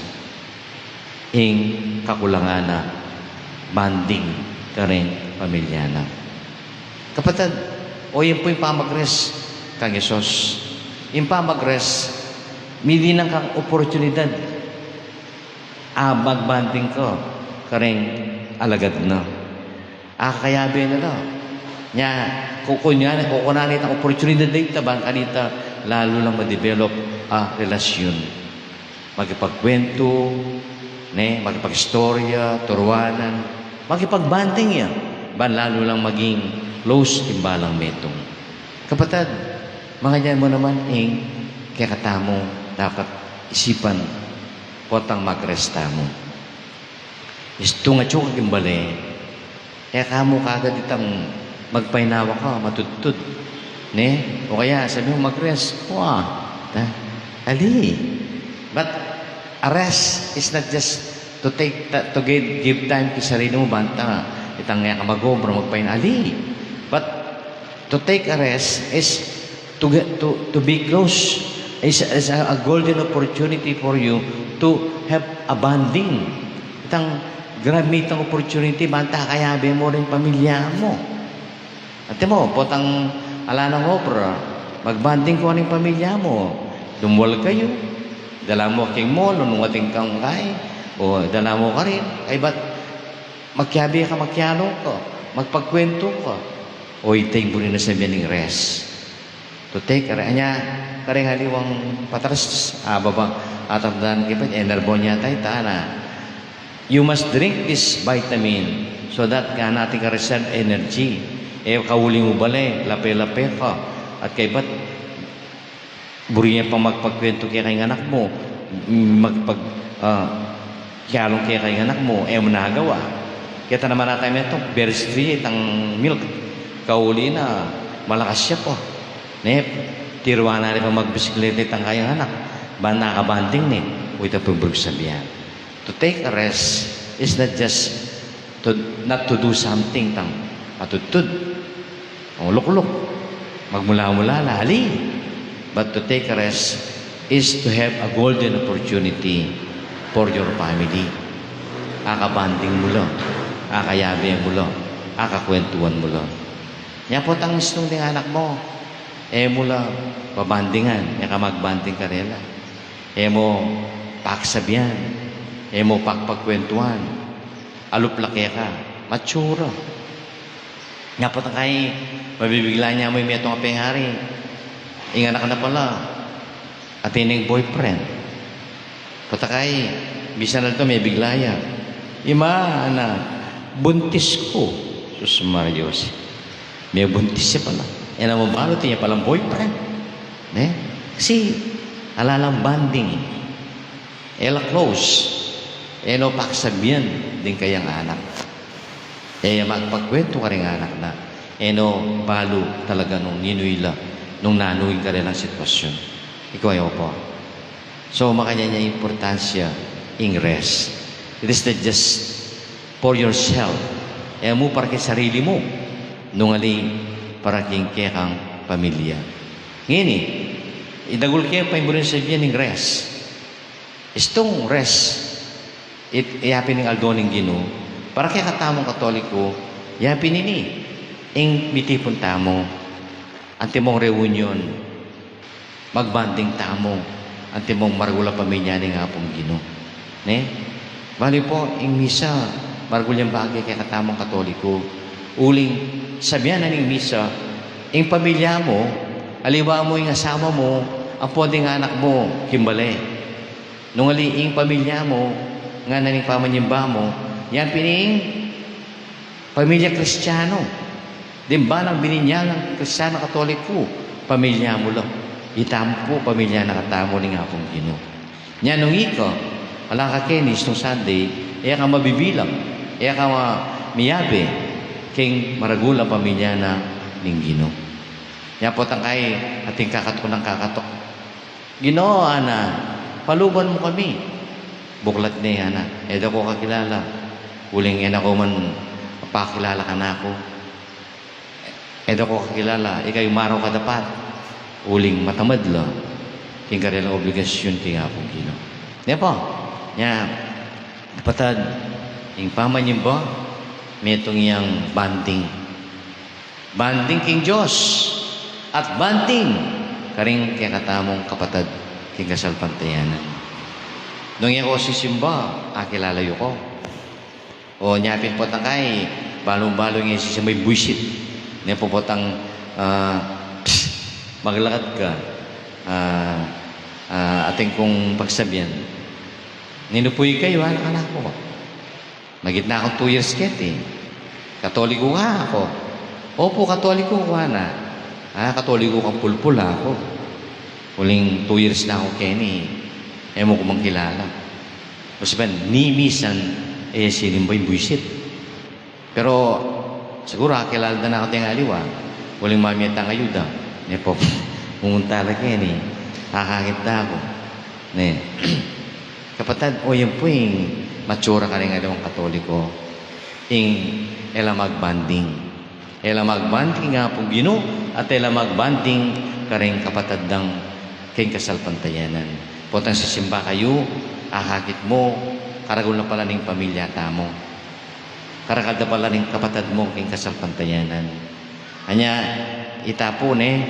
ing kakulangan na bonding kareng pamilya na. Kapatad, o, yan pu ing pamag-rest kang Jesus. Ing pamag-rest, midinan kang oportunidad a magbonding ka kareng alagad na. Akayabe na la. Nya, kukunan, kukunan na itang oportunidad da ita, bang kanita lalu lang ma-develop a relasyun. Makipagkwentu, ne, makipag-istorya, turuanan, makipag-bonding ya. Ban lalu lang maging close ing balang metung. Kapatad, makanyan mu naman ing kekatamu dapat isipan potang mag-rest tamu. Istung atyu ka king bale, e ka mu kagad itang magpainawa ka, matudtud. Ne? O kaya sabi mu mag-rest, wa. Ta? Ali. But a rest is not just to take ta-, to give, give time king sarili mu, banta itang e ka mag-obra, magpainawa. Ali. But to take a rest is to get, to, to be close. Is, is a, a golden opportunity for you to have a bonding. Itang grabe itang opportunity, banta kayabe mu ring pamilya mu. Ate mu, potang ala nang obra, mag-bonding ka ring pamilya mu. Dumual kayu, dala mu king mall, nung atin kang kay, o dala mu karin, kaybat magkiabe ka, magkialong ka, magpagkwentu ka. O, ita ing buri na sabian ning rest. To take a re-, anya, karing aliwang patras, a, baba, atandanan ke pa, enerbon yata ita, na. You must drink this vitamin so that ngana atin ka reserve energy. E ka uli mu bale, lape-lape ka, at kaybat, buri ya pang magpagkwentu keka ing anak mu, magpag, a, kialong keka ing anak mu, e mu nagawa. Keta naman ata metung, very strong itang milk. Kauli na, malakas ya pa. Ne, tiruan na rin pa magbisikleta itang kayang anak. Ban naka-bonding ne, o ita pung buri sabian. To take a rest is not just to, not to do something tang matudtud. O lukluk, magmula-mula la, ali. But to take a rest is to have a golden opportunity for your family. Aka-bonding mu la, akayabe mu la, akakwentuan mu la. Nya potang istung ding anak mu, e mu la babondingan, e ka mag-bonding karela. E mu paksabian, e mu pakpagkwentuan, alup la keka, mature. Nya potang kay mabibigla nya mu ing metung a pengari, ing anak na pala, atin neng boyfriend. Potang kay, misan aldo mebigla ya. Ima, ana, buntis ku. Sus Maria Jose. Mebuntis ya pala. E na mu balu, atin ya palang boyfriend. Ne? Kasi, ala lang bonding. E la close. E no paksabian ding kayang anak. E ya magpagkwentu karing anak na. E no balu talaga nung ninu ila, nung nanu ing karelang sitwasyun. Ikaw, ayo po. So, makanyan ya importansya ing rest. It is not just for yourself. E mu para king sarili mu, nung ali para king kekang pamilya. Ngeni, idagul ke pa ing buri nang sabian ning rest. Istung rest, it, yapin ing aldo ning Ginu, para kekatamung Katoliko, yapin ini, ing mitipun tamu, antimong reunion, magbonding tamu, antimong maragul a pamilya ning Apung Ginu. Ne? Bale po, ing misa, maragul yang bage kekatamung Katoliko. Uling, sabian na ning misa, ing pamilya mu, aliwa mu ing asawa mu, ampon ding anak mu, king bale. Nung ali ing pamilya mu, ngana ning pamanyimba mu, yapin ing pamilya Kristiano. Ding banang bininyagan Kristiano Katoliko, pamilya mu la. Itamu pu, pamilya na katamu ning Apung Ginu. Nya nung ika, ala ka keni istung Sunday, e ka mabibilang, e ka ma-, miyabe, king maragul a pamilya na ning Ginu. Nya potang kay, atin kakatuk nang kakatuk. Ginu, ana, paluban mu kami. Buklat ne, ana, e da ko kakilala. Uling e na ko man pakilala kanaku. E da ko kakilala, ika ing maraw kadapat. Uling matamad la king karelang obligasyun king Apung Ginu. Ne po, nya, kapatad, ing pamanyimba, metung yang bonding. Bonding king Dios at bonding karing kekatamung kapatad king kasalpantayanan. Nung e ko sisimba, akilala yu ko. O, nya pin potang kay, balu-balu nge sisimba ing buisit. Ne po potang, ah, psst, maglakad ka. Ah, ah, atin kung pagsabian, "Ninu pu ikayu?" Anak, anak ku. Magit na kung two years keti. "Katoliko ka?" Aku, "Opu, Katoliko ku." "Ana, ah, Katoliko kang pulpul?" Aku, "Uling two years na ku keni, e mu ku man kilala." Kasi ba, ni misan e sinimba ing buisit. Pero siguru akilala da na ku deng aliwa. Uling mamie tang ayuda, ne pu, pumunta la keni, akakit da ku, ne. Kapatad, o, yan pu ing matsura karing aliwang Katoliko, ing e la magbanding. E la magbanding king Apung Ginu, at e la magbanding karing kapatad dang king kasalpantayanan. Potang sisimba kayu, akakit mu, karagul na pala ning pamilya tamu. Karakal da pala ning kapatad mu king kasalpantayanan. Anya, ita pu ne,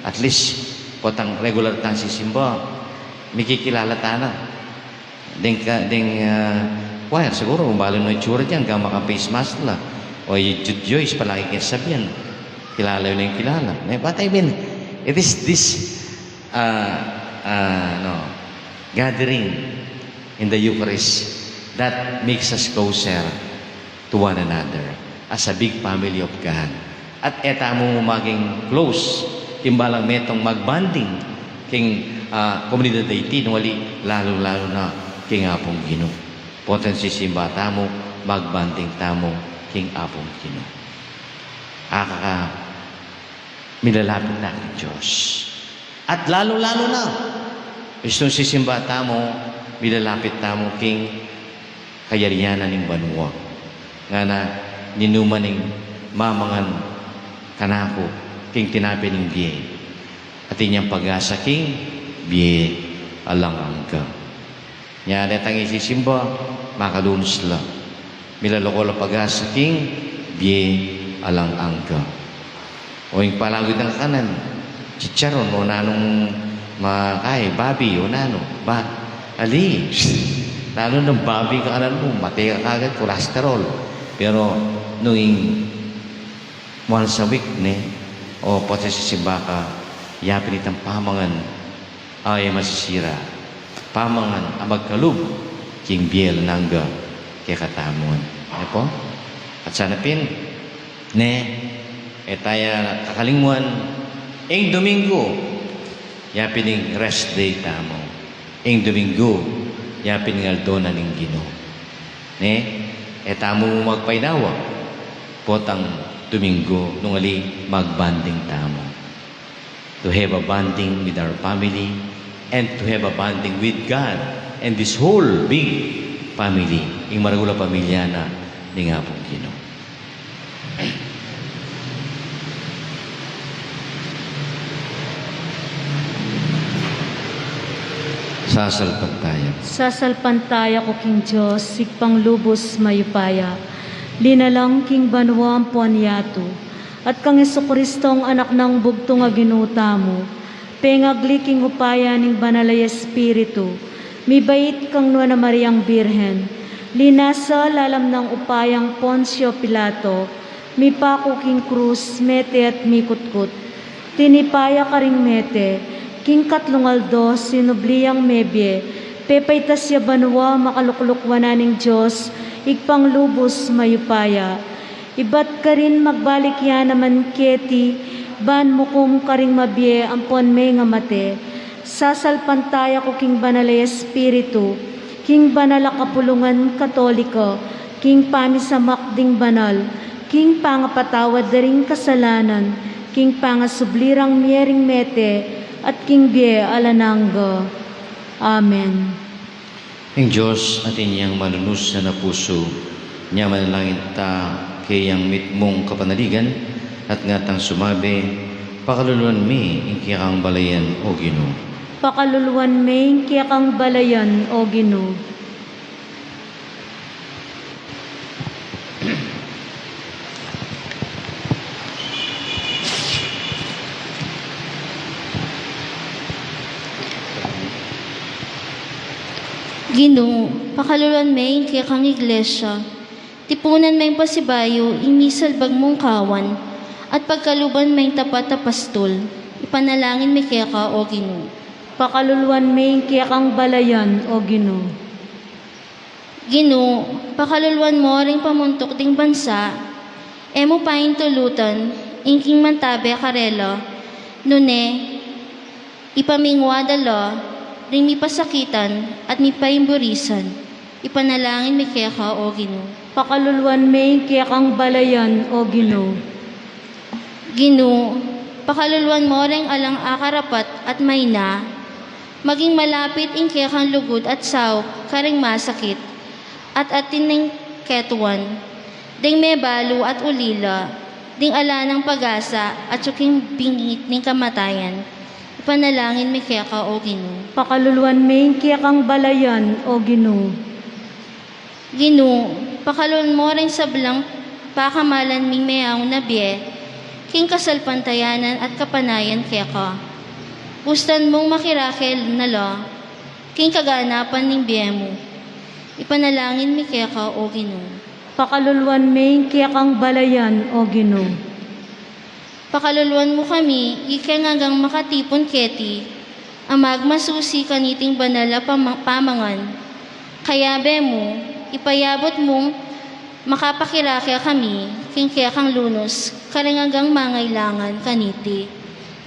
at least, potang regular tang sisimba, mikikilala tana. Deng ka, deng, ah, choir, siguru, kung balu no itsura diyan, gama kang face mask la. O, i Jude Joyce, palagi keng sabian. Kilala yu na ing kilala. Eh, what I mean, it is this, ah, ah, no, gathering in the Eucharist that makes us closer to one another as a big family of God. At e tamu maging close king balang metung magbanding king, ah, komunidad a iti, nung ali lalu-lalu na king Apung Ginu. Potang sisimba tamu, magbanding tamu king Apung Ginu. Akaka, milalapit na king Dios. At lalu-lalu na, istung sisimba tamu, milalapit tamu king kayarian na ning banua. Ngana, ninuman ing mamangan kanaku king tinape ning bie, atin yang pag-asa king bie alang angga. Nya detang isisimba, makalunus la. Milalako la pag-asa king bie alang angga. O ing palagid nang kanan, chicharon, o nanung makae, babi, o nanu, ba, ali. Lalo nang babi kanan mu, mate ka kagad, cholesterol. Pero nung ing once a week ne, o pota sisimba ka, yapin itang pamangan a e masisira, pamangan a magkalub king bie alang angga kekatamu ngan. Ne pu? At sana pin, ne, e ta ya kakalingwan, ing Domingo, yapin ing rest day tamu. Ing Domingo, yapin ing aldo na ning Ginu. Ne, e tamu magpainawa potang Domingo, nung ali magbanding tamu. To have a bonding with our family and to have a bonding with God and this whole big family, ing maragul a pamilya na ning Apung Ginu. Sasalpantaya. Sasalpantaya ku king Dios, Ibpang lubus mayupaya, linalang king banua ampon yatu, at kang Jesucristo, Anak nang bugtung a Ginu tamu, pengagli king upaya ning Banal a Espiritu, mibait kang Nuan a Mariang Birhen, linasa lalam nang upayang Poncio Pilato, mipaku king krus, mete at mikutkut. Tinipa ya karing mete, king katlung aldo sinubli yang mebie, pepaitas ya banua, makalukluk wanan ning Dios, Ibpang lubus mayupaya. Ibat karin magbalik ya naman keti, ban mukum karing mabie ampon mengamate. Sasalpantaya ku king Banal a Espiritu, king banal a kapulungan Katolika, king pamisamak ding banal, king pangapatawad da ring kasalanan, king pangasubli rang mie ring mete, at king bie alang angga. Amen. Ing Dios, atin yang malunus a pusu, nya manalangin ta kayang mitmung kapanaligan, at ngatang sumabi, pakaluluan mi ing kekang balayan, O Ginu. Pakaluluan mi ing kekang balayan, O Ginu. Ginu, pakaluluan me ing kekang iglesia, tipunan meng pasibayu ing misalbag mung kawan, at pagkaluban meng tapat a pastul. Ipanalangin mi keka, O Ginu. Pakaluluan mi ing kekang balayan, O Ginu. Ginu, pakaluluan mo ring pamuntuk ding bansa, e mu paintulutan ing king mantabe karela, nune ipamingwa da la ring mipasakitan at mipaimburisan. Ipanalangin mi keka, O Ginu. Pakaluluan mi ing kekang balayan, O Ginu. Ginu, pakaluluan mo ring alang akarapat at maina, maging malapit ing kekang lugud at saup karing masakit at atin ning ketuan, ding mebalu at ulila, ding ala nang pag-asa at suking bingit ning kamatayan. Ipanalangin mi keka, O Ginu. Pakaluluan mi ing kekang balayan, O Ginu. Ginu, pakaluluan mo ring sablang pakamalan ming meaung na bie, king kasalpantayanan at kapanayan keka. Bustan mung makirake na la king kaganapan ning bie mu. Ipanalangin mi keka, O Ginu. Pakaluluan mi ing kekang balayan, O Ginu. Pakaluluan mu kami, ikeng anggang makatipun keti, a magmasusi kaniting banal a pama-, pamangan. Kayabe mu, ipayabut mung makapakirake kami king kekang lunus karing anggang mangailangan kaniti.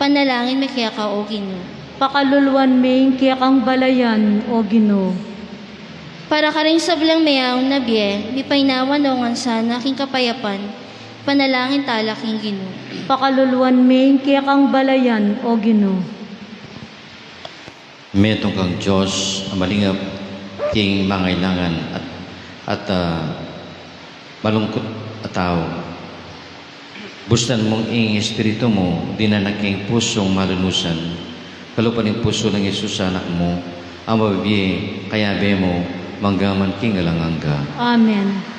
Panalangin mi keka, O Ginu. Pakaluluan mi ing kekang balayan, O Ginu. Para karing sablang meaung na bie, mipainawa no ngan sana king kapayapan. Panalangin tala king Ginu. Pakaluluan mi ing kekang balayan, O Ginu. Metung kang Dios a malingap king mangailangan at, at, ah, malungkut a tau. Bustan mung ing Espiritu mu, dinan na king pusung malunusan, kalupa ning pusu nang Jesus a Anak mu, a mabibie, kayabe mu, mangga man king alang angga. Amen.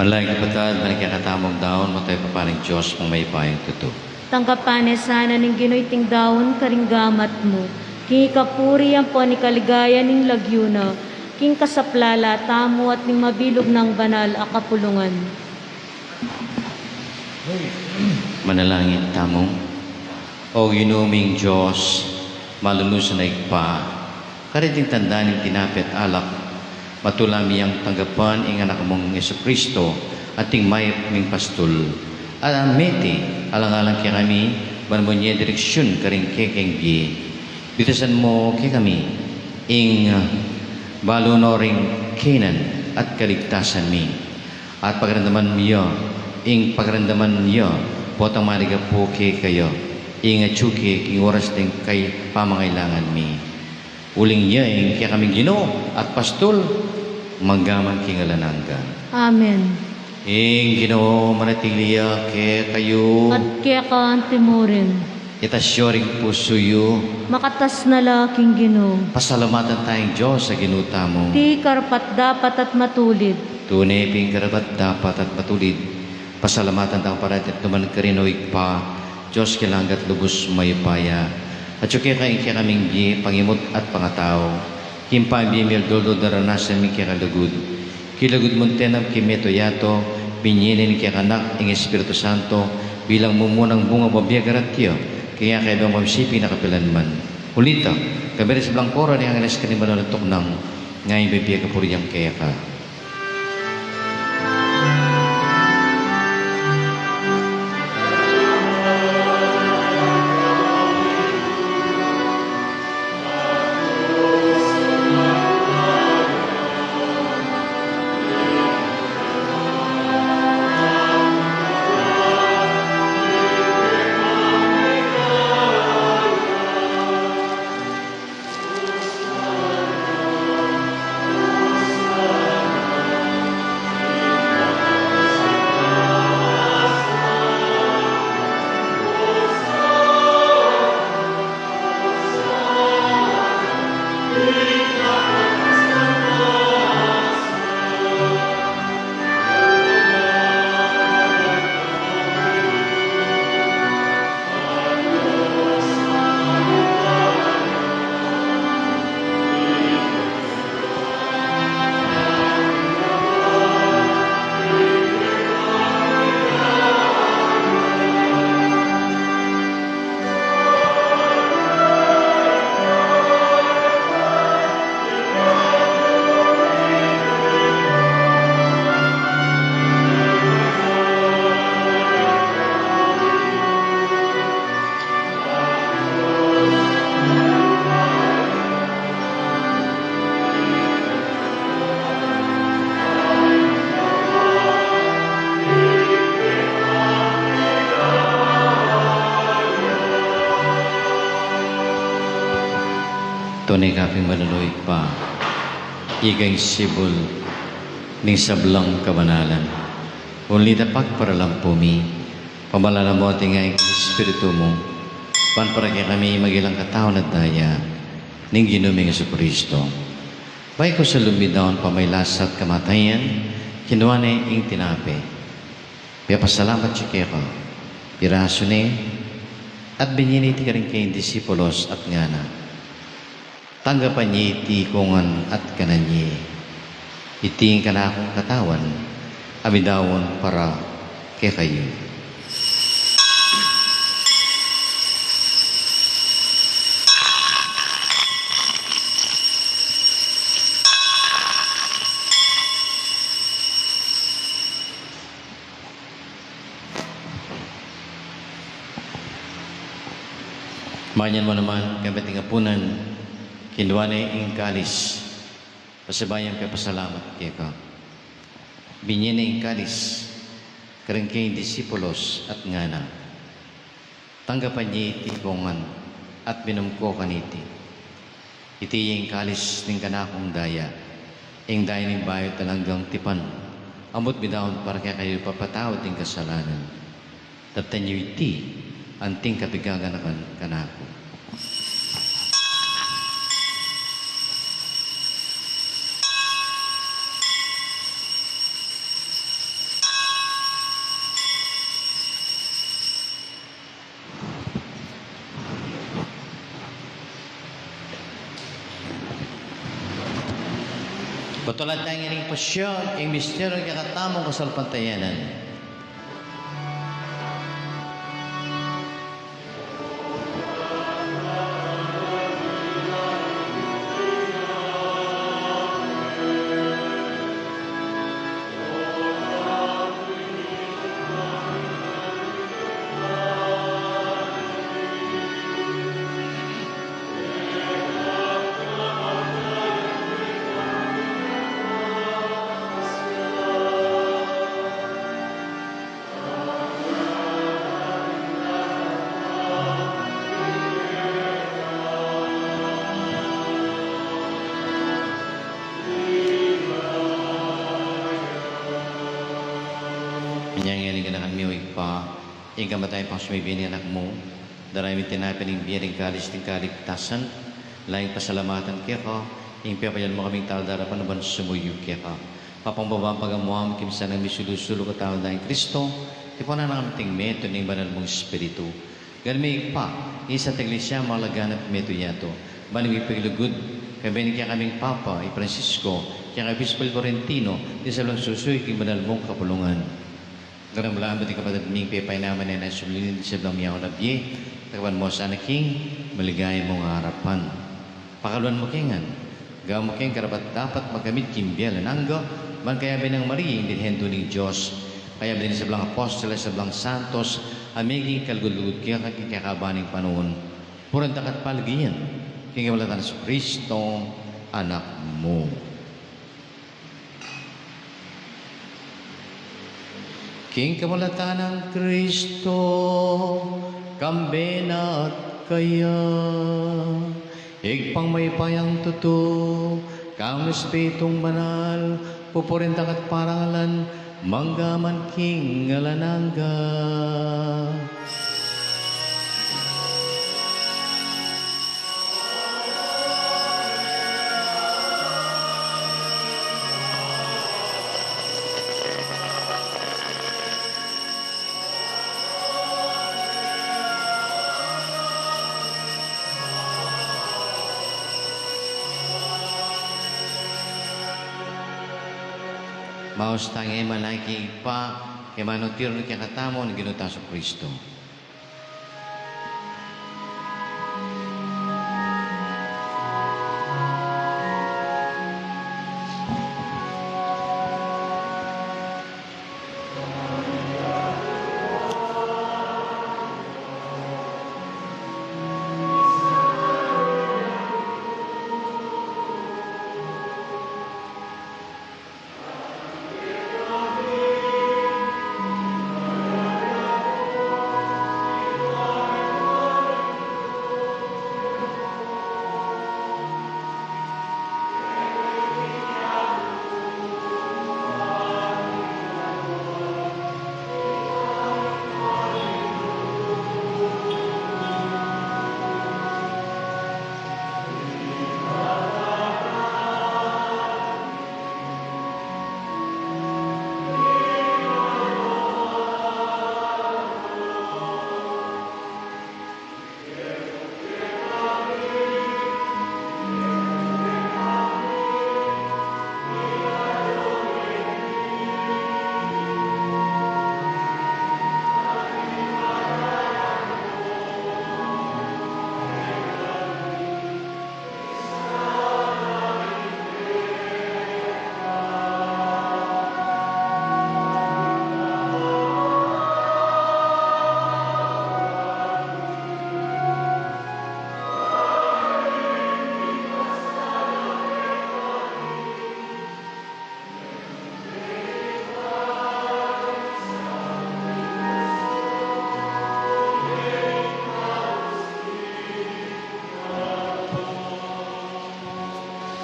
Manalangin kapatad, ban ing kekatamung daun, matayu ing Dios, mayupayang tutu. Tanggapan na sana ning Ginu iting daun karing gamat mu, king ikapuri ampon ikaligaya ning lagyu na, king kasaplalan tamu at ning mabilug nang banal a kapulungan. Manalangin tamu. O Ginu ming Dios, malunus a Ibpa, kariting tanda ning tinape at alak, matula mi yang tanggapan ing Anak mung Jesucristo, ating mayap ming pastul. At mete, alang-alang kekami, ban mu ne direksyun karing kekeng bie. Bitasan mu kekami ing, ah, balu no ring kaynan at kaligtasan mi. At pakiramdaman mi ya, ing pakiramdaman mi ya, potang maligapu kekaya, ing atyu ke king oras deng kayang pamangailangan mi. Uling ya ing kekaming Ginu at Pastul, mangga man king alang angga. Amen. Ing Ginu manatili ya kekayu. At keka antimurin. Itas yu ring pusu yu. Makatas na la king Ginu. Pasalamatan taya ing Dios a Ginu tamu. Iti karapat-dapat at matulid. Tune pin karapat-dapat at matulid. Pasalamatan tang parati at nukarin, O Ibpa, Dios king langit at lubus mayupaya. Atyu keka ing kekaming bie, pangimut at pangatau. King pamibie mi aldo-aldo daranasan mi ing keka lugud. King lugud mung tenap king metung yatu, binie na ning kekang Anak ing Espiritu Santo, bilang mumunang bunga bibie garat ya, king kekayung pamisipi na kapilanman. Ulita, kayabe ring sablang koro ning angeles karing banal a tuknang, ngeni bibie kapurian keka. Tune ka pin banal, O Ibpa, ika ing sibul ning sablang kabanalan. Ulita pagparalan pu mi, pamalanan mu atin ing Espiritu mu, ban para kekami maging lang katawan at daya ning Ginu ming Jesucristo. Bayu ku sa lub mi daun pamagkasakit at kamatayan, kinua ne ing tinape. Pepasalamat ya keka, pirasu ne, at binie ne iti karing kayang disipulos at ngana: Tanggapan ye iti ikong ngan at kanan ye. Iti ing kanakung katawan, a midaun para kekayu. Manyan mu naman, kayabe ning apunan, kinua ne ing kalis, pasibayu yang pepasalamat keka. Binie ne ing kalis karing kayang disipulos at ngana: Tanggapan ye iti ikong ngan at minum ko kaniti. Iti ing kalis ning kanakung daya, ing daya ning bayu at alang anggang tipan, a midaun para kekayu papatawad king kasalanan. Daptan yu iti anting kapigaganakan kanaku. Patulan taya ing pasyag, ing misteryu ning kekatamung kasalpantayanan. Inya ngeni ing ganakan mi, O Ibpa, ing kamatayan ampong mibie ning Anak mu, daraya mi ing tinape ning bie, ing kalis ning kaligtasan, lalu pasalamatan keka, ing pepayalan mu kaming tau darapan ban sumuyu keka. Papakumbaba mu ing pagamuan mi, king misan a misulu-sulu kataudan nang Kristo, tipunan na kami king metung ning Banal mung Espiritu. Gani mi, Ibpa, ing Santa Iglesia, malaganap metung ya, ban ing mipaglugud, kayabe ning kekaming Papa, i Francisco, kekang Obispo Florentino, ding sablang susuyu king banal mung kapulungan. Ganakan mu la ing kapatad ming pepainaman a nanu sulin ding sablang miyawang a bie, takapan mu la sana king maligaya mung arapan. Pakaluan mu kami ngan, gawan mu kaming karapat-dapat magkamit king bie alang angga, ban kayabe nang Maria, ing Birhen Indu ning Dios, kayabe ding sablang apostoles, sablang santos, a meging kalugud-lugud keka king kekaban ning panaun. Pupuran da ka at paligayan, king kapamilatan nang Jesucristo, Anak mu. King kapamilatan nang Kristo, kambe na at kaya, Ibpang mayupayang tutu, kayabe ning Espiritung Banal, pupurin da ka at parangalan, mangga man king alang angga. Maus tang e manaki pa, ke manu tiru kekatamu ning Ginu tang Jesucristo.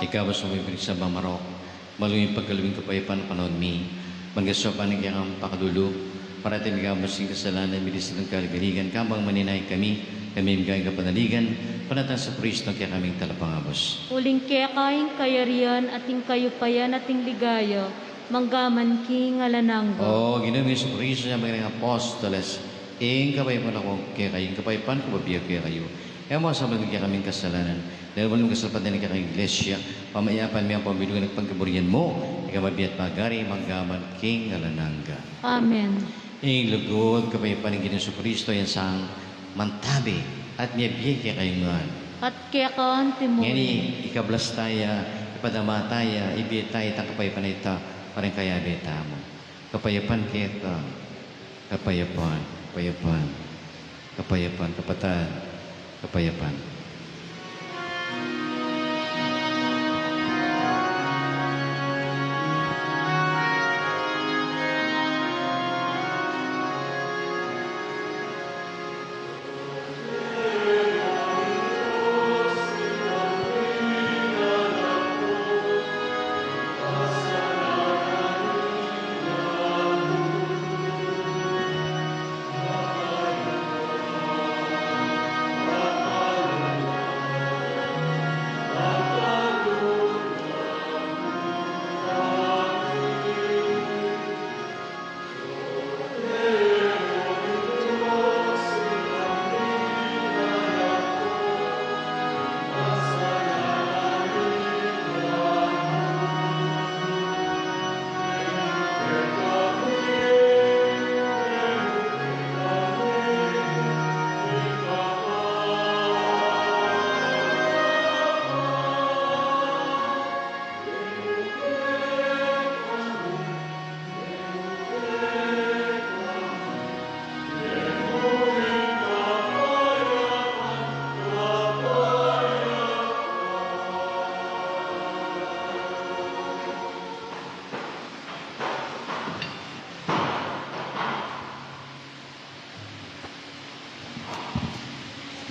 Ika, Ibpa, a mibalik sa banua, malugud ing pagkalub ning kapayapan a panaun mi. Ban king saup ning kekang pakalulu, parati migawa king kasalanan, milis king kaligaligan, kabang maninaya kami, kami migawa king kapanaligan, palatang Jesucristo, kekaming Talapangabus. Uling keka ing kayarian, at ing kayupayan, at ing ligaya, mangga man king alang angga. O Ginu ming Jesucristo, a sabi ning apostoles, ing kapayapan ku kekayu, ing kapayapan ku bibie ku kekayu. E mu sabyan ing kekaming kasalanan, Dahil walang kasalpantayanan ning kekang Iglesia, pamayapan mi ampong binugan at pagkaburian mu, ika mabie at magari, mangga man king alang angga. Amen. Ing lugud, kapayapan ning Ginu Jesucristo, yang sang mantabi at miyabie kekayu ngan. At keka antimu rin. Ngeni, ikablas taya, ipadama taya, ibie taya itang kapayapan a ita, para ing kayabe tamu. Kapayapan keka, kapayapan, kapayapan, kapayapan, kapatad, kapayapan.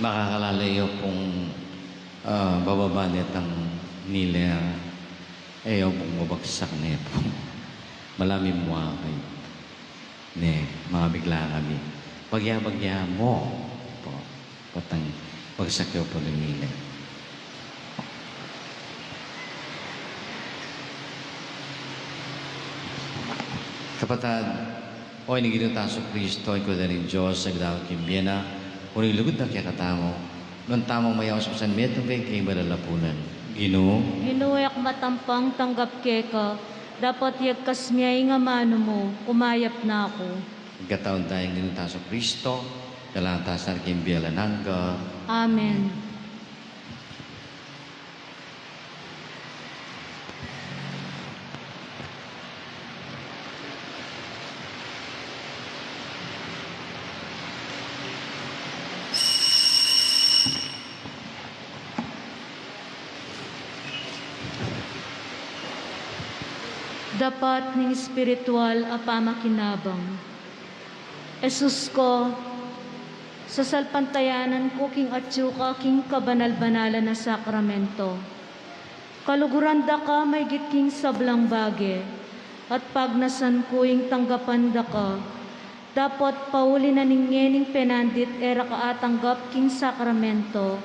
Makakalala yu pung, ah, bababa netang nile, e yu pung babagsak ne pu. Malamim mu kayu. Ne, makabigla kami. Bagya-bagya mu pu. Patang bagsak yu pu ning nile. Kapatad, o ini Ginu tang Jesucristo, ing Kordero ning Dios, a midaun king bie na, uling lugud na kekatamu, nuan tamung mayaus misan metung keng kayang malalapunan. Ginu. Ginu, e ku matampang tanggap keka, dapot yagkas mu ing amanu mu, kumayap na ku. Ing katawan da ning Ginu tang Jesucristo, kalantasan king bie alang angga. Amen. Dapat ning espiritual a pamakinabang. Jesus ku, sasalpantayanan ku king atyu ka king kabanal-banalan a sakramento. Kaluguran da ka maigit king sablang bage, at pagnasan ku ing tanggapan da ka, dapot pauli na ning ngening penandit e ra ka atanggap king sakramento,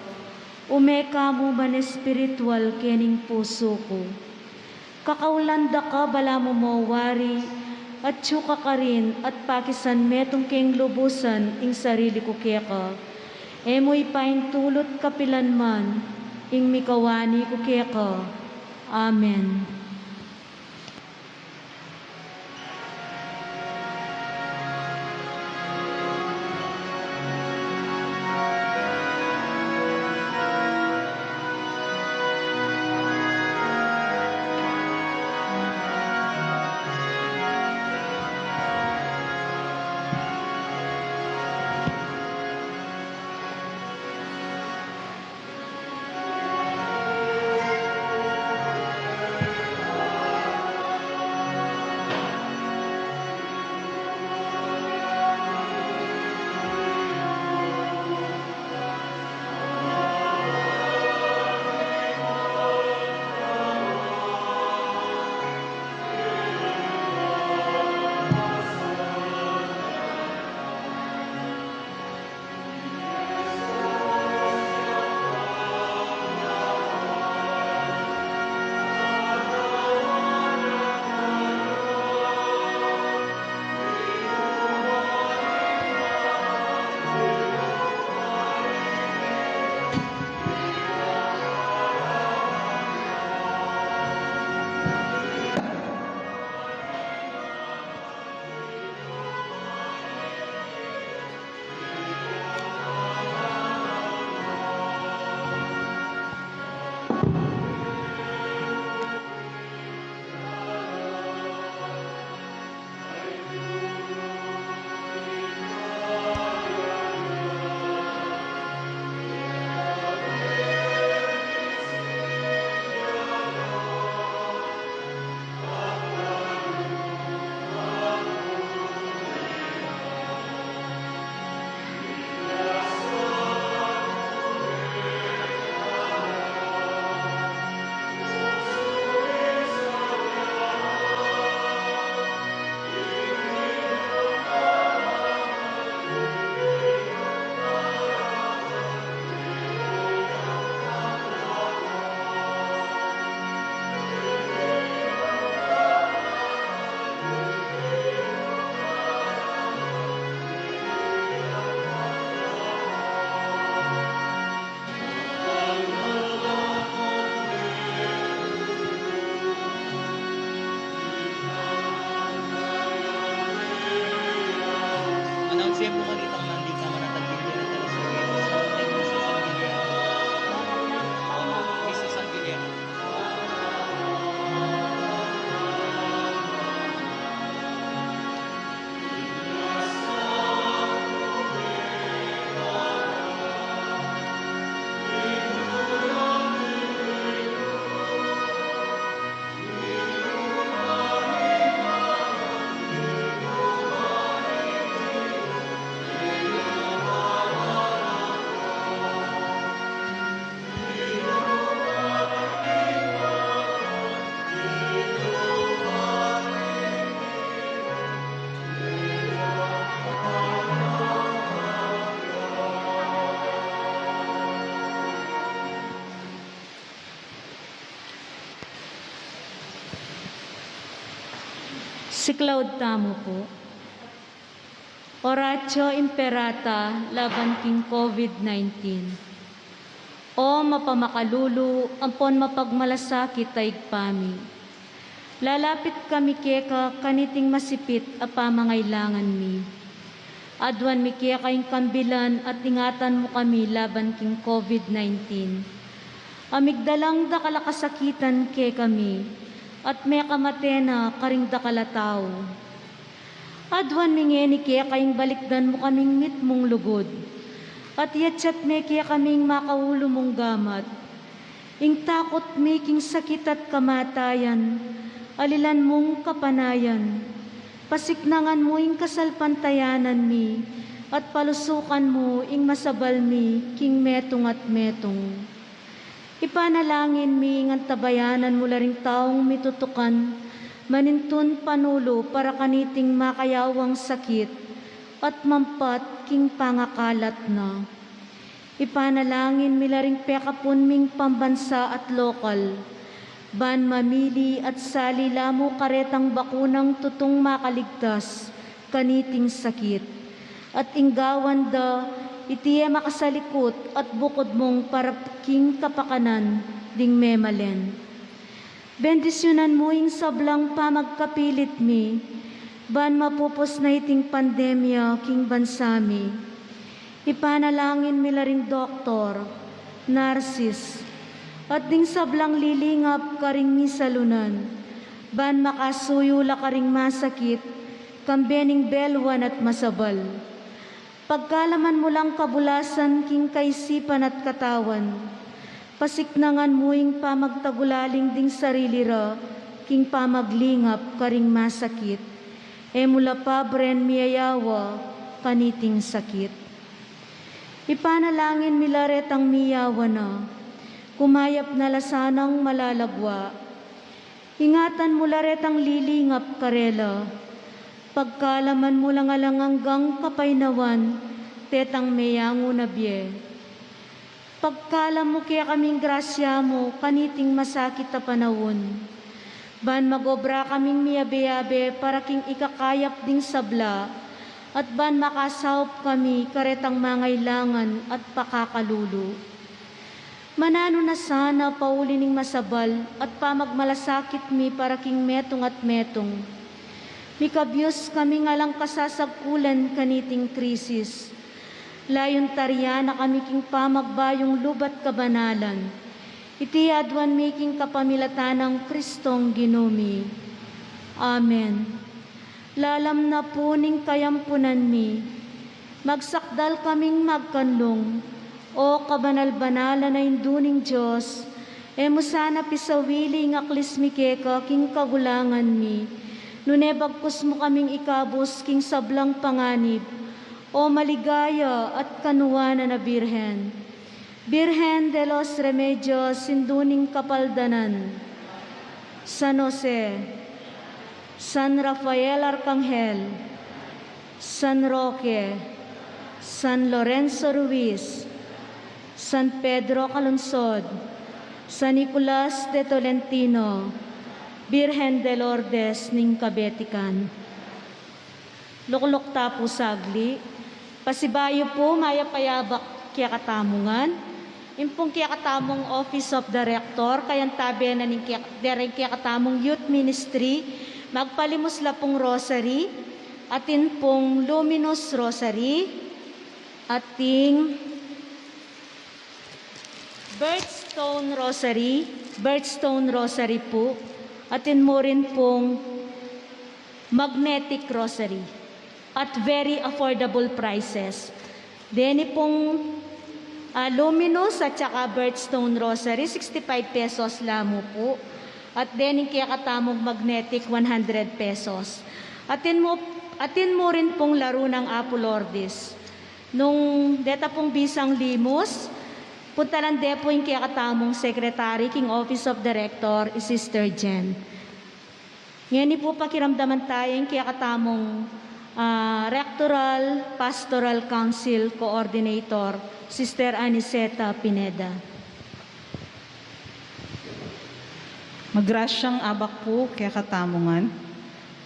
ume ka mu man espiritual kening pusu ku. Kakaulan da ka balamu mo wari, atyu ka karin at pakisan metung keng lubusan ing sarili ku keka. E mu ipaintulut kapilan man ing mikawani ku keka. Amen. Siklaud tamu pu. Oratio Imperata laban king COVID nineteen. O mapamakalulu ampon mapagmalasakit a Ibpa mi, lalapit kami keka kaniting masipit a pamangailangan mi. Aduan mi keka ing kambilan at ingatan mu kami laban king COVID nineteen. A migdalang dakal a kasakitan kekami, at mekamate na karing dakal a tau. Aduan mi ngeni keka ing balikdan mu kaming mitmung lugud, at yatyat me kekami ing makaulu mung gamat. Ing takut mi king sakit at kamatayan, alilan mung kapanayan. Pasiknangan mu ing kasalpantayanan mi, at palusukan mu ing masabal mi king metung at metung. Ipanalangin mi ing antabayanan mu la ring taung mitutukan manintun panulu para kaniting makayawang sakit at mampat king pangakalat na. Ipanalangin mi la ring pekapun ming pambansa at lokal, ban mamili at sali la mu karetang bakunang tutung makaligtas kaniting sakit, at ing gawan da iti e makasalikut at bukud mung para king kapakanan ding memalen. Bendisyunan mu ing sablang pamagkapilit mi, ban mapupus na iting pandemya king bansa mi. Ipanalangin mi la ring doktor, narsis, at ding sablang lilingap karing misalunan, ban makasuyu la karing masakit, kambe ning belwan at masabal. Pagkalaman mu lang kabulasan king kaisipan at katawan. Pasiknangan mu ing pamagtagulaling ding sarili ra king pamaglingap karing masakit. E mu la pabren miyayawa kaniting sakit. Ipanalangin mi la retang miyawa na, kumayap na la sanang malalagwa. Ingatan mu la retang lilingap karela. Pagkalaman mu lang alang anggang kapaynawan tetang meyangu na bie. Pagkalam mu kekaming grasya mu kaniting masakit a panaun, ban mag-obra kaming miyabe-yabe para king ikakayap ding sabla, at ban makasaup kami karetang mangailangan at pakakalulu. Mananu na sana pauli ning masabal at pamagmalasakit mi para king metung at metung. Mikabyus kaming alang kasasagkulan kaniting krisis. Layun tarian na kami king pamagbayung lubat kabanalan. Iti aduan mi king kapamilatan nang Kristong Ginu mi. Amen. Lalam na pu ning kayampunan mi, magsakdal kaming magkanlung, O kabanal-banalan a Indu ning Dios, e mu sana pisawili ing aklis mi keka king kagulangan mi, nune bagkus mu kaming ikabus king sablang panganib, O maligaya at kanuanan a Birhen. Birhen de los Remedios, Indu ning Kapaldanan, San Jose, San Rafael Arcangel, San Roque, San Lorenzo Ruiz, San Pedro Calungsod, San Nicolas de Tolentino, Birhen de Lourdes ning Kabetikan. Lukluk ta pu sagli. Pasibayu pu, mayap a abak kekatamu ngan. Ing pung kekatamung Office of Director, kayantabe na ning kek-, dering kekatamung Youth Ministry, magpalimus la pung rosary, atin pung luminous rosary, ating Birthstone Rosary, Birthstone Rosary pu, atin mu rin pung Magnetic Rosary at very affordable prices. Deni pung, ah, Luminous at saka Birthstone Rosary, sixty-five pesos la mu pu. At deni kekatamung Magnetic, one hundred pesos. Atin mu, atin mu rin pung laru nang Apu Lourdes. Nung deta pung bisang limus, puntalan de pu ing kekatamung secretary king Office of Director, i Sister Jen. Ngeni pu pakiramdaman taya ing kekatamung, ah, Rectoral Pastoral Council Coordinator, Sister Aniceta Pineda. Magrasyang abak pu kekatamu ngan.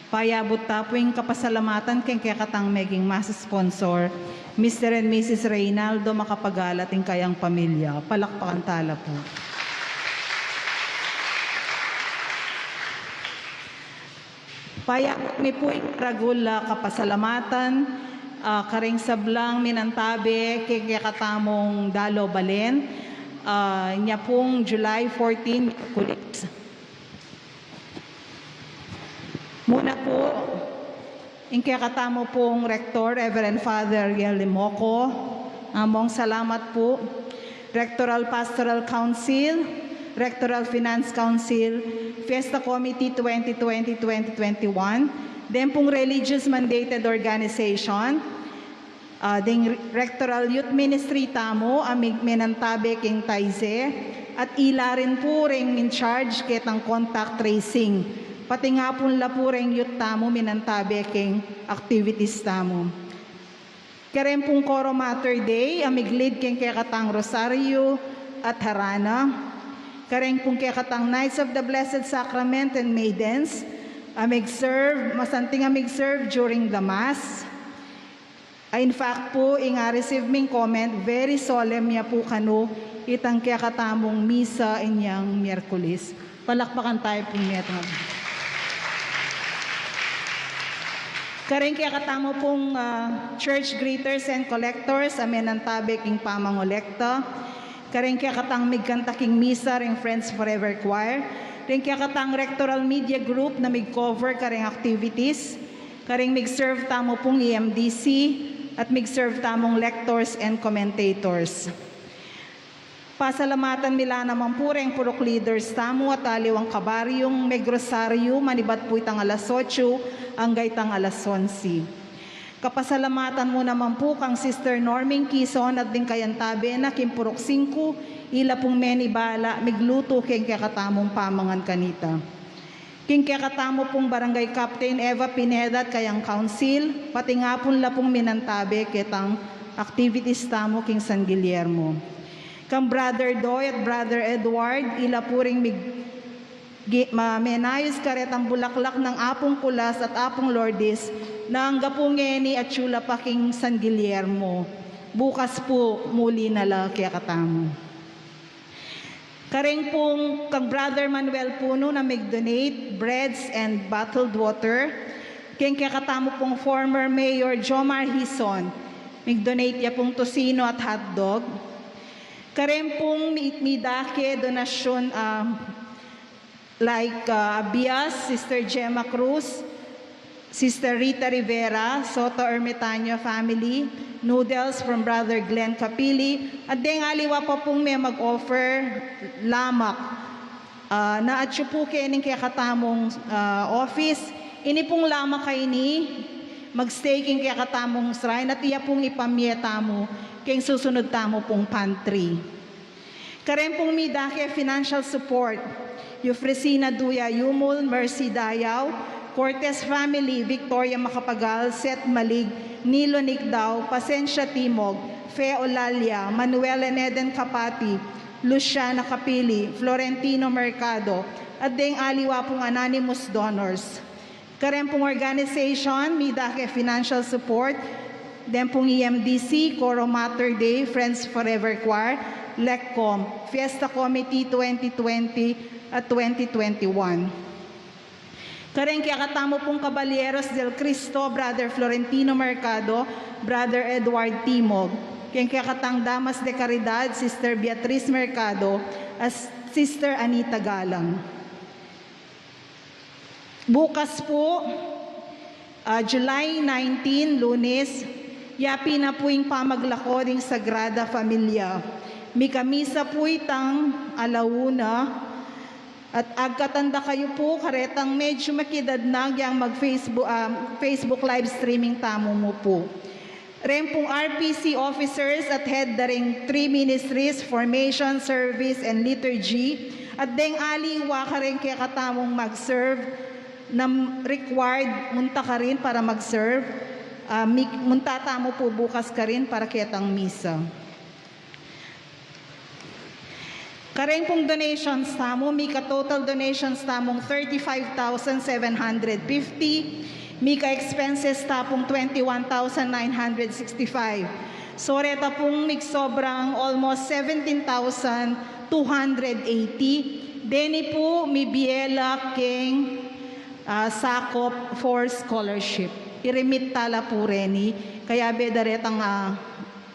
Payabut ta pu ing kapasalamatan keng kekatang meging mass sponsor, Mister and Missus Reynaldo Macapagal at ing kayang pamilya. Palakpakan ta la pu. Payabut mi pu ing maragul a kapasalamatan, ah, kareng sablang minantabe keng kekatamung dalo balen, ah, nya pung July fourteen, Miyerkules. Muna pu, ing kekatamu pung Rector, Reverend Father Ariel Limoco, among salamat pu. Rectoral Pastoral Council, Rectoral Finance Council, Fiesta Committee twenty twenty, twenty twenty-one, den pung religious mandated organization, ah, ding Rectoral Youth Ministry tamu, a mi-, menantabe keng TYSE, at ila rin pu reng in charge ketang contact tracing. Pati nga pun la pu reng youth tamu menantabe keng activities tamu. Kareng pung Coro Mater Dei, a mig-lead keng kekatang Rosario at Harana. Kareng pung kekatang Knights of the Blessed Sacrament and Maidens, a mig-serve, masanting a mig-serve during the Mass. Ah, in fact pu, ing a-receive ming comment, very solemn ya pu kanu itang kekatamung misa inyang Miyerkules. Palakpakan tayu pu metung. Kareng kekatamu pung, ah, church greeters and collectors, a menantabe king pamangolekta. Kareng kekatang migkanta king misa, reng Friends Forever Choir. Reng kekatang Rectoral Media Group na mig-cover kareng activities. Kareng mig-serve tamu pung E M D C at mig-serve tamung lectors and commentators. Pasalamatan mi la naman pu reng purok leaders tamu at aliwang kabaryung megrosaryu manibat pu itang alas otso angga itang alas onse. Kapasalamatan mu naman pu kang Sister Norming Kison at ding kayantabe na king purok singku, ila pung menibala, miglutu keng kekatamung pamangan kanita. King kekatamu pung Barangay Captain Eva Pineda at kayang council, pati nga pun la pung minantabe ketang activities tamu king San Guillermo. Kang Brother Doy at Brother Edward, ila pu ring mig-, gi-, ma-, menayus karetang bulaklak nang Apung Kulas at Apung Lourdes, na angga pu ngeni atyu la pa king San Guillermo. Bukas pu, muli na la kekatamu. Kareng pung kang Brother Manuel Puno na mig-donate breads and bottled water. Keng kekatamu pung former Mayor Jomar Hizon, mig-donate ya pung tocino at hotdog. Kareng pung mi-, midake donasyun, ah, like, ah, abias, Sister Gemma Cruz, Sister Rita Rivera, Soto Ermitaño family, noodles from Brother Glenn Capili, at deng aliwa pa pung me mag-offer lamak. Ah, na atyu pu keni king kekatamung, ah, office, ini pung lamak a ini, mag-stay king kekatamung shrine, at iya pung ipamie tamu keng susunud tamu pung pantry. Kareng pung midake financial support, Eufresina Duya Yumul, Mercy Dayaw, Cortez family, Victoria Macapagal, Seth Malig, Nilo Nicdao, Pasensia Timog, Fe Olalia, Manuel and Eden Capati, Luciana Capili, Florentino Mercado, at deng aliwa pung anonymous donors. Kareng pung organization, midake financial support, deng pung E M D C, Coro Mater Dei, Friends Forever Choir, LECCOM, Fiesta Committee twenty twenty at twenty twenty-one. Kareng kekatamu pung Caballeros del Cristo, Brother Florentino Mercado, Brother Edward Timog. Keng kekatang Damas de Caridad, Sister Beatriz Mercado, at Sister Anita Galang. Bukas pu, ah, July nineteen, Lunes, yapin na pu ing pamaglako ding Sagrada Familia. Mikamisa pu itang ala una, at agkatan da kayu pu, karetang medyu makidad na agyang mag-Facebook, ah, Facebook live streaming tamu mu pu. Reng pung R P C officers at head da ring three ministries, formation, service, and liturgy, at deng aliwa kareng kekatamung mag-serve na required, munta karin para mag-serve, ah, mi-, munta tamu pu bukas karin para ketang misa. Kareng pung donations tamu, mika total donations tamung thirty-five thousand seven hundred fifty, mika expenses ta pung twenty-one thousand nine hundred sixty-five. So, reta pung migsobrang almost seventeen thousand two hundred eighty. Deni pu mibie la keng, ah, sakop for scholarship. I-remit ta la pu reni, kayabe da retang, ah,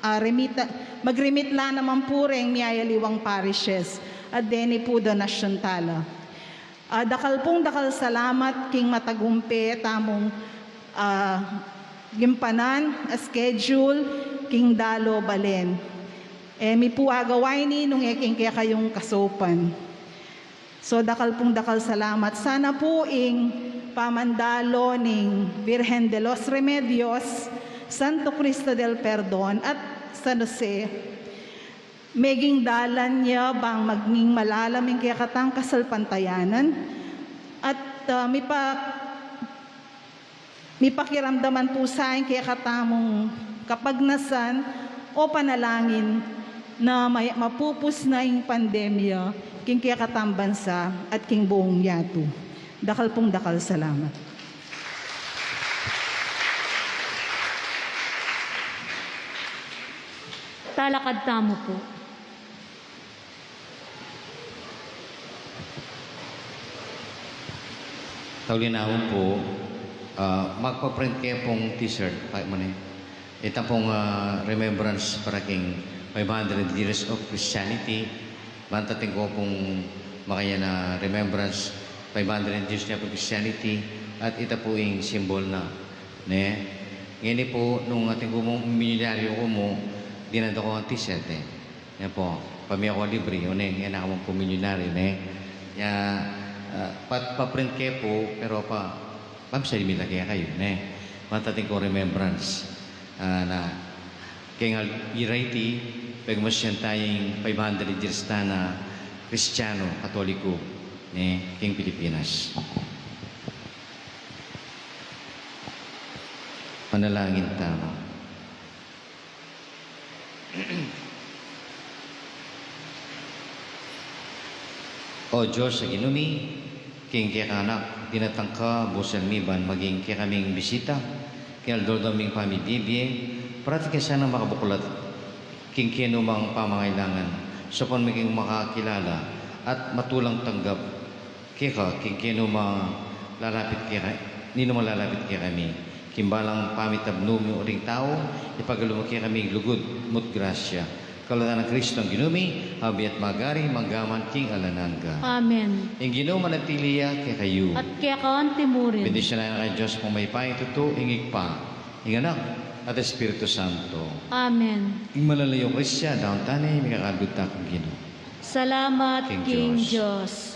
ah, remit, mag-remit la naman pu reng miyayaliwang parishes. At deni pu donasyon ta la. Ah, dakal pung dakal salamat king matagumpe tamung, ah, gimpanan a schedule king dalo balen. E mi pu agawa ini nung e king kekayung kasaupan. So, dakal pung dakal salamat. Sana pu ing pamandalo ning Virgen de los Remedios, Santo Cristo del Perdon, at San Jose, meging dalan ya bang maging malalam ing kekatang kasalpantayanan at, ah, mipa-, mipakiramdaman pu sa ing kekatamung kapagnasan o panalangin na may-, mapupus na ing pandemya king kekatang bansa at king buung yatu. Dakal pung dakal salamat. Talakad tamu pu. Tauli namu pu, ah, magpa-print ke pung T-shirt, kaya mo ni. Ita pung, ah, remembrance para king five hundred years of Christianity. Banta atin ko pung makanyan a remembrance, five hundred years na pung Christianity, at ita pu ing symbol na, ne? Ngeni pu, nung atin ko mu, milyonaryo ko mu, dinanda ko ang T-shirt, eh. Yan po, pamilya ko libre, yun eh, yan ako magpumilyonaryo, ne? Ya, ah, pa-, pa-print ke po, pero pa, pamsali mi la kekayu, ne? Matating ko remembrance, ah, na, keng al-, ira iti, pegmasyan tayang five hundred years ta na Kristiyano, Katoliko, ne, keng Pilipinas. Manalangin tamu. O Dios a Ginu mi, king kekang Anak, dinatang ka, busal mi ban maging kekaming bisita, king aldo-aldo ming pamibie-bie, parati ke sanang makabuklat king kenu mang pamangailangan, saupan mi king makakilala at matulang tanggap keka, king kenu mang lalapit keka, ninu mang lalapit kekami. King balang pamitabnu mu ring tau, ipagkalub mu kekami lugud mu't grasya. Kapamilatan nang Kristong Ginu mi, a bie at magari, mangga man king alang angga. Amen. Ing Ginu manatili ya kekayu. At keka anti mu rin. Bendisyunan na kayu ning Dios a mayupaya, ing Ibpa, ing Anak, at Espiritu Santo. Amen. Ing malalayung Kristiyanu, daun tane, mikakadut na king Ginu. Salamat king Dios.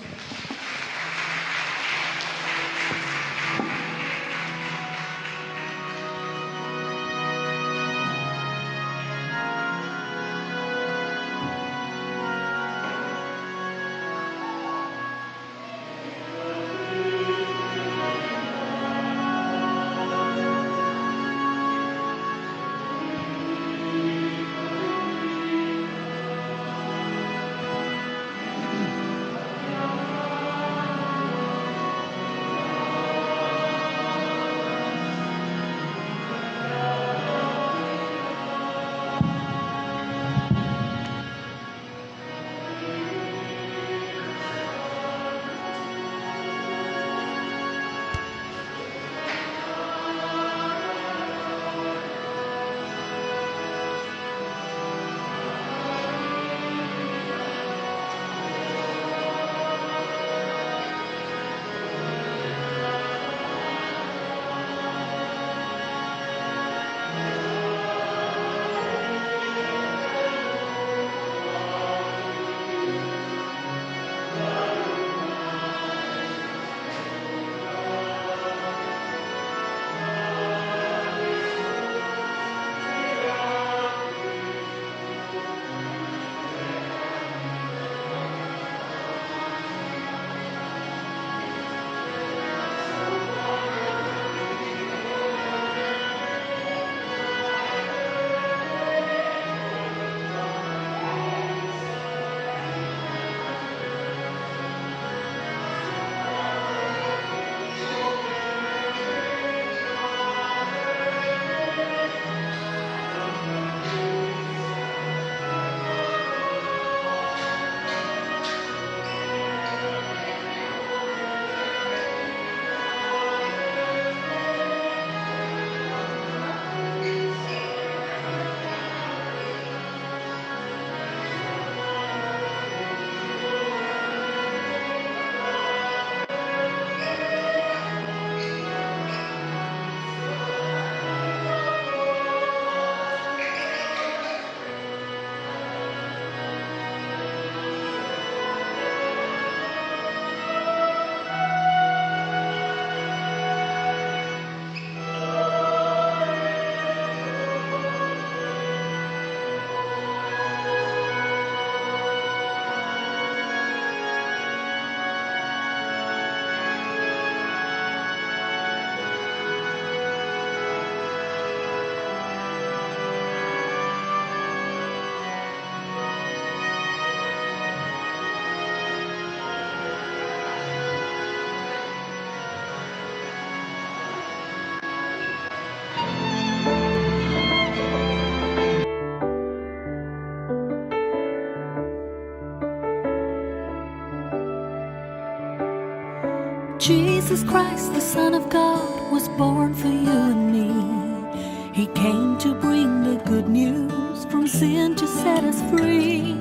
Jesus Christ, the Son of God, was born for you and me. He came to bring the good news, from sin to set us free.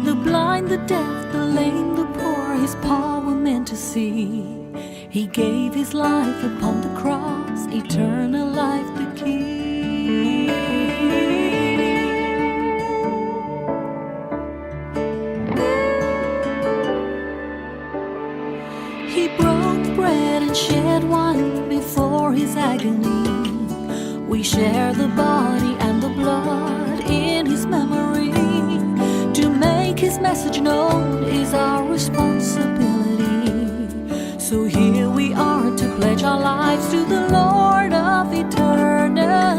The blind, the deaf, the lame, the poor, his power meant to see. He gave his life upon the cross, eternal life the key. He broke bread and shed wine before his agony. We share the body and the blood in his memory. To make his message known is our responsibility. So here we are to pledge our lives to the Lord of eternity.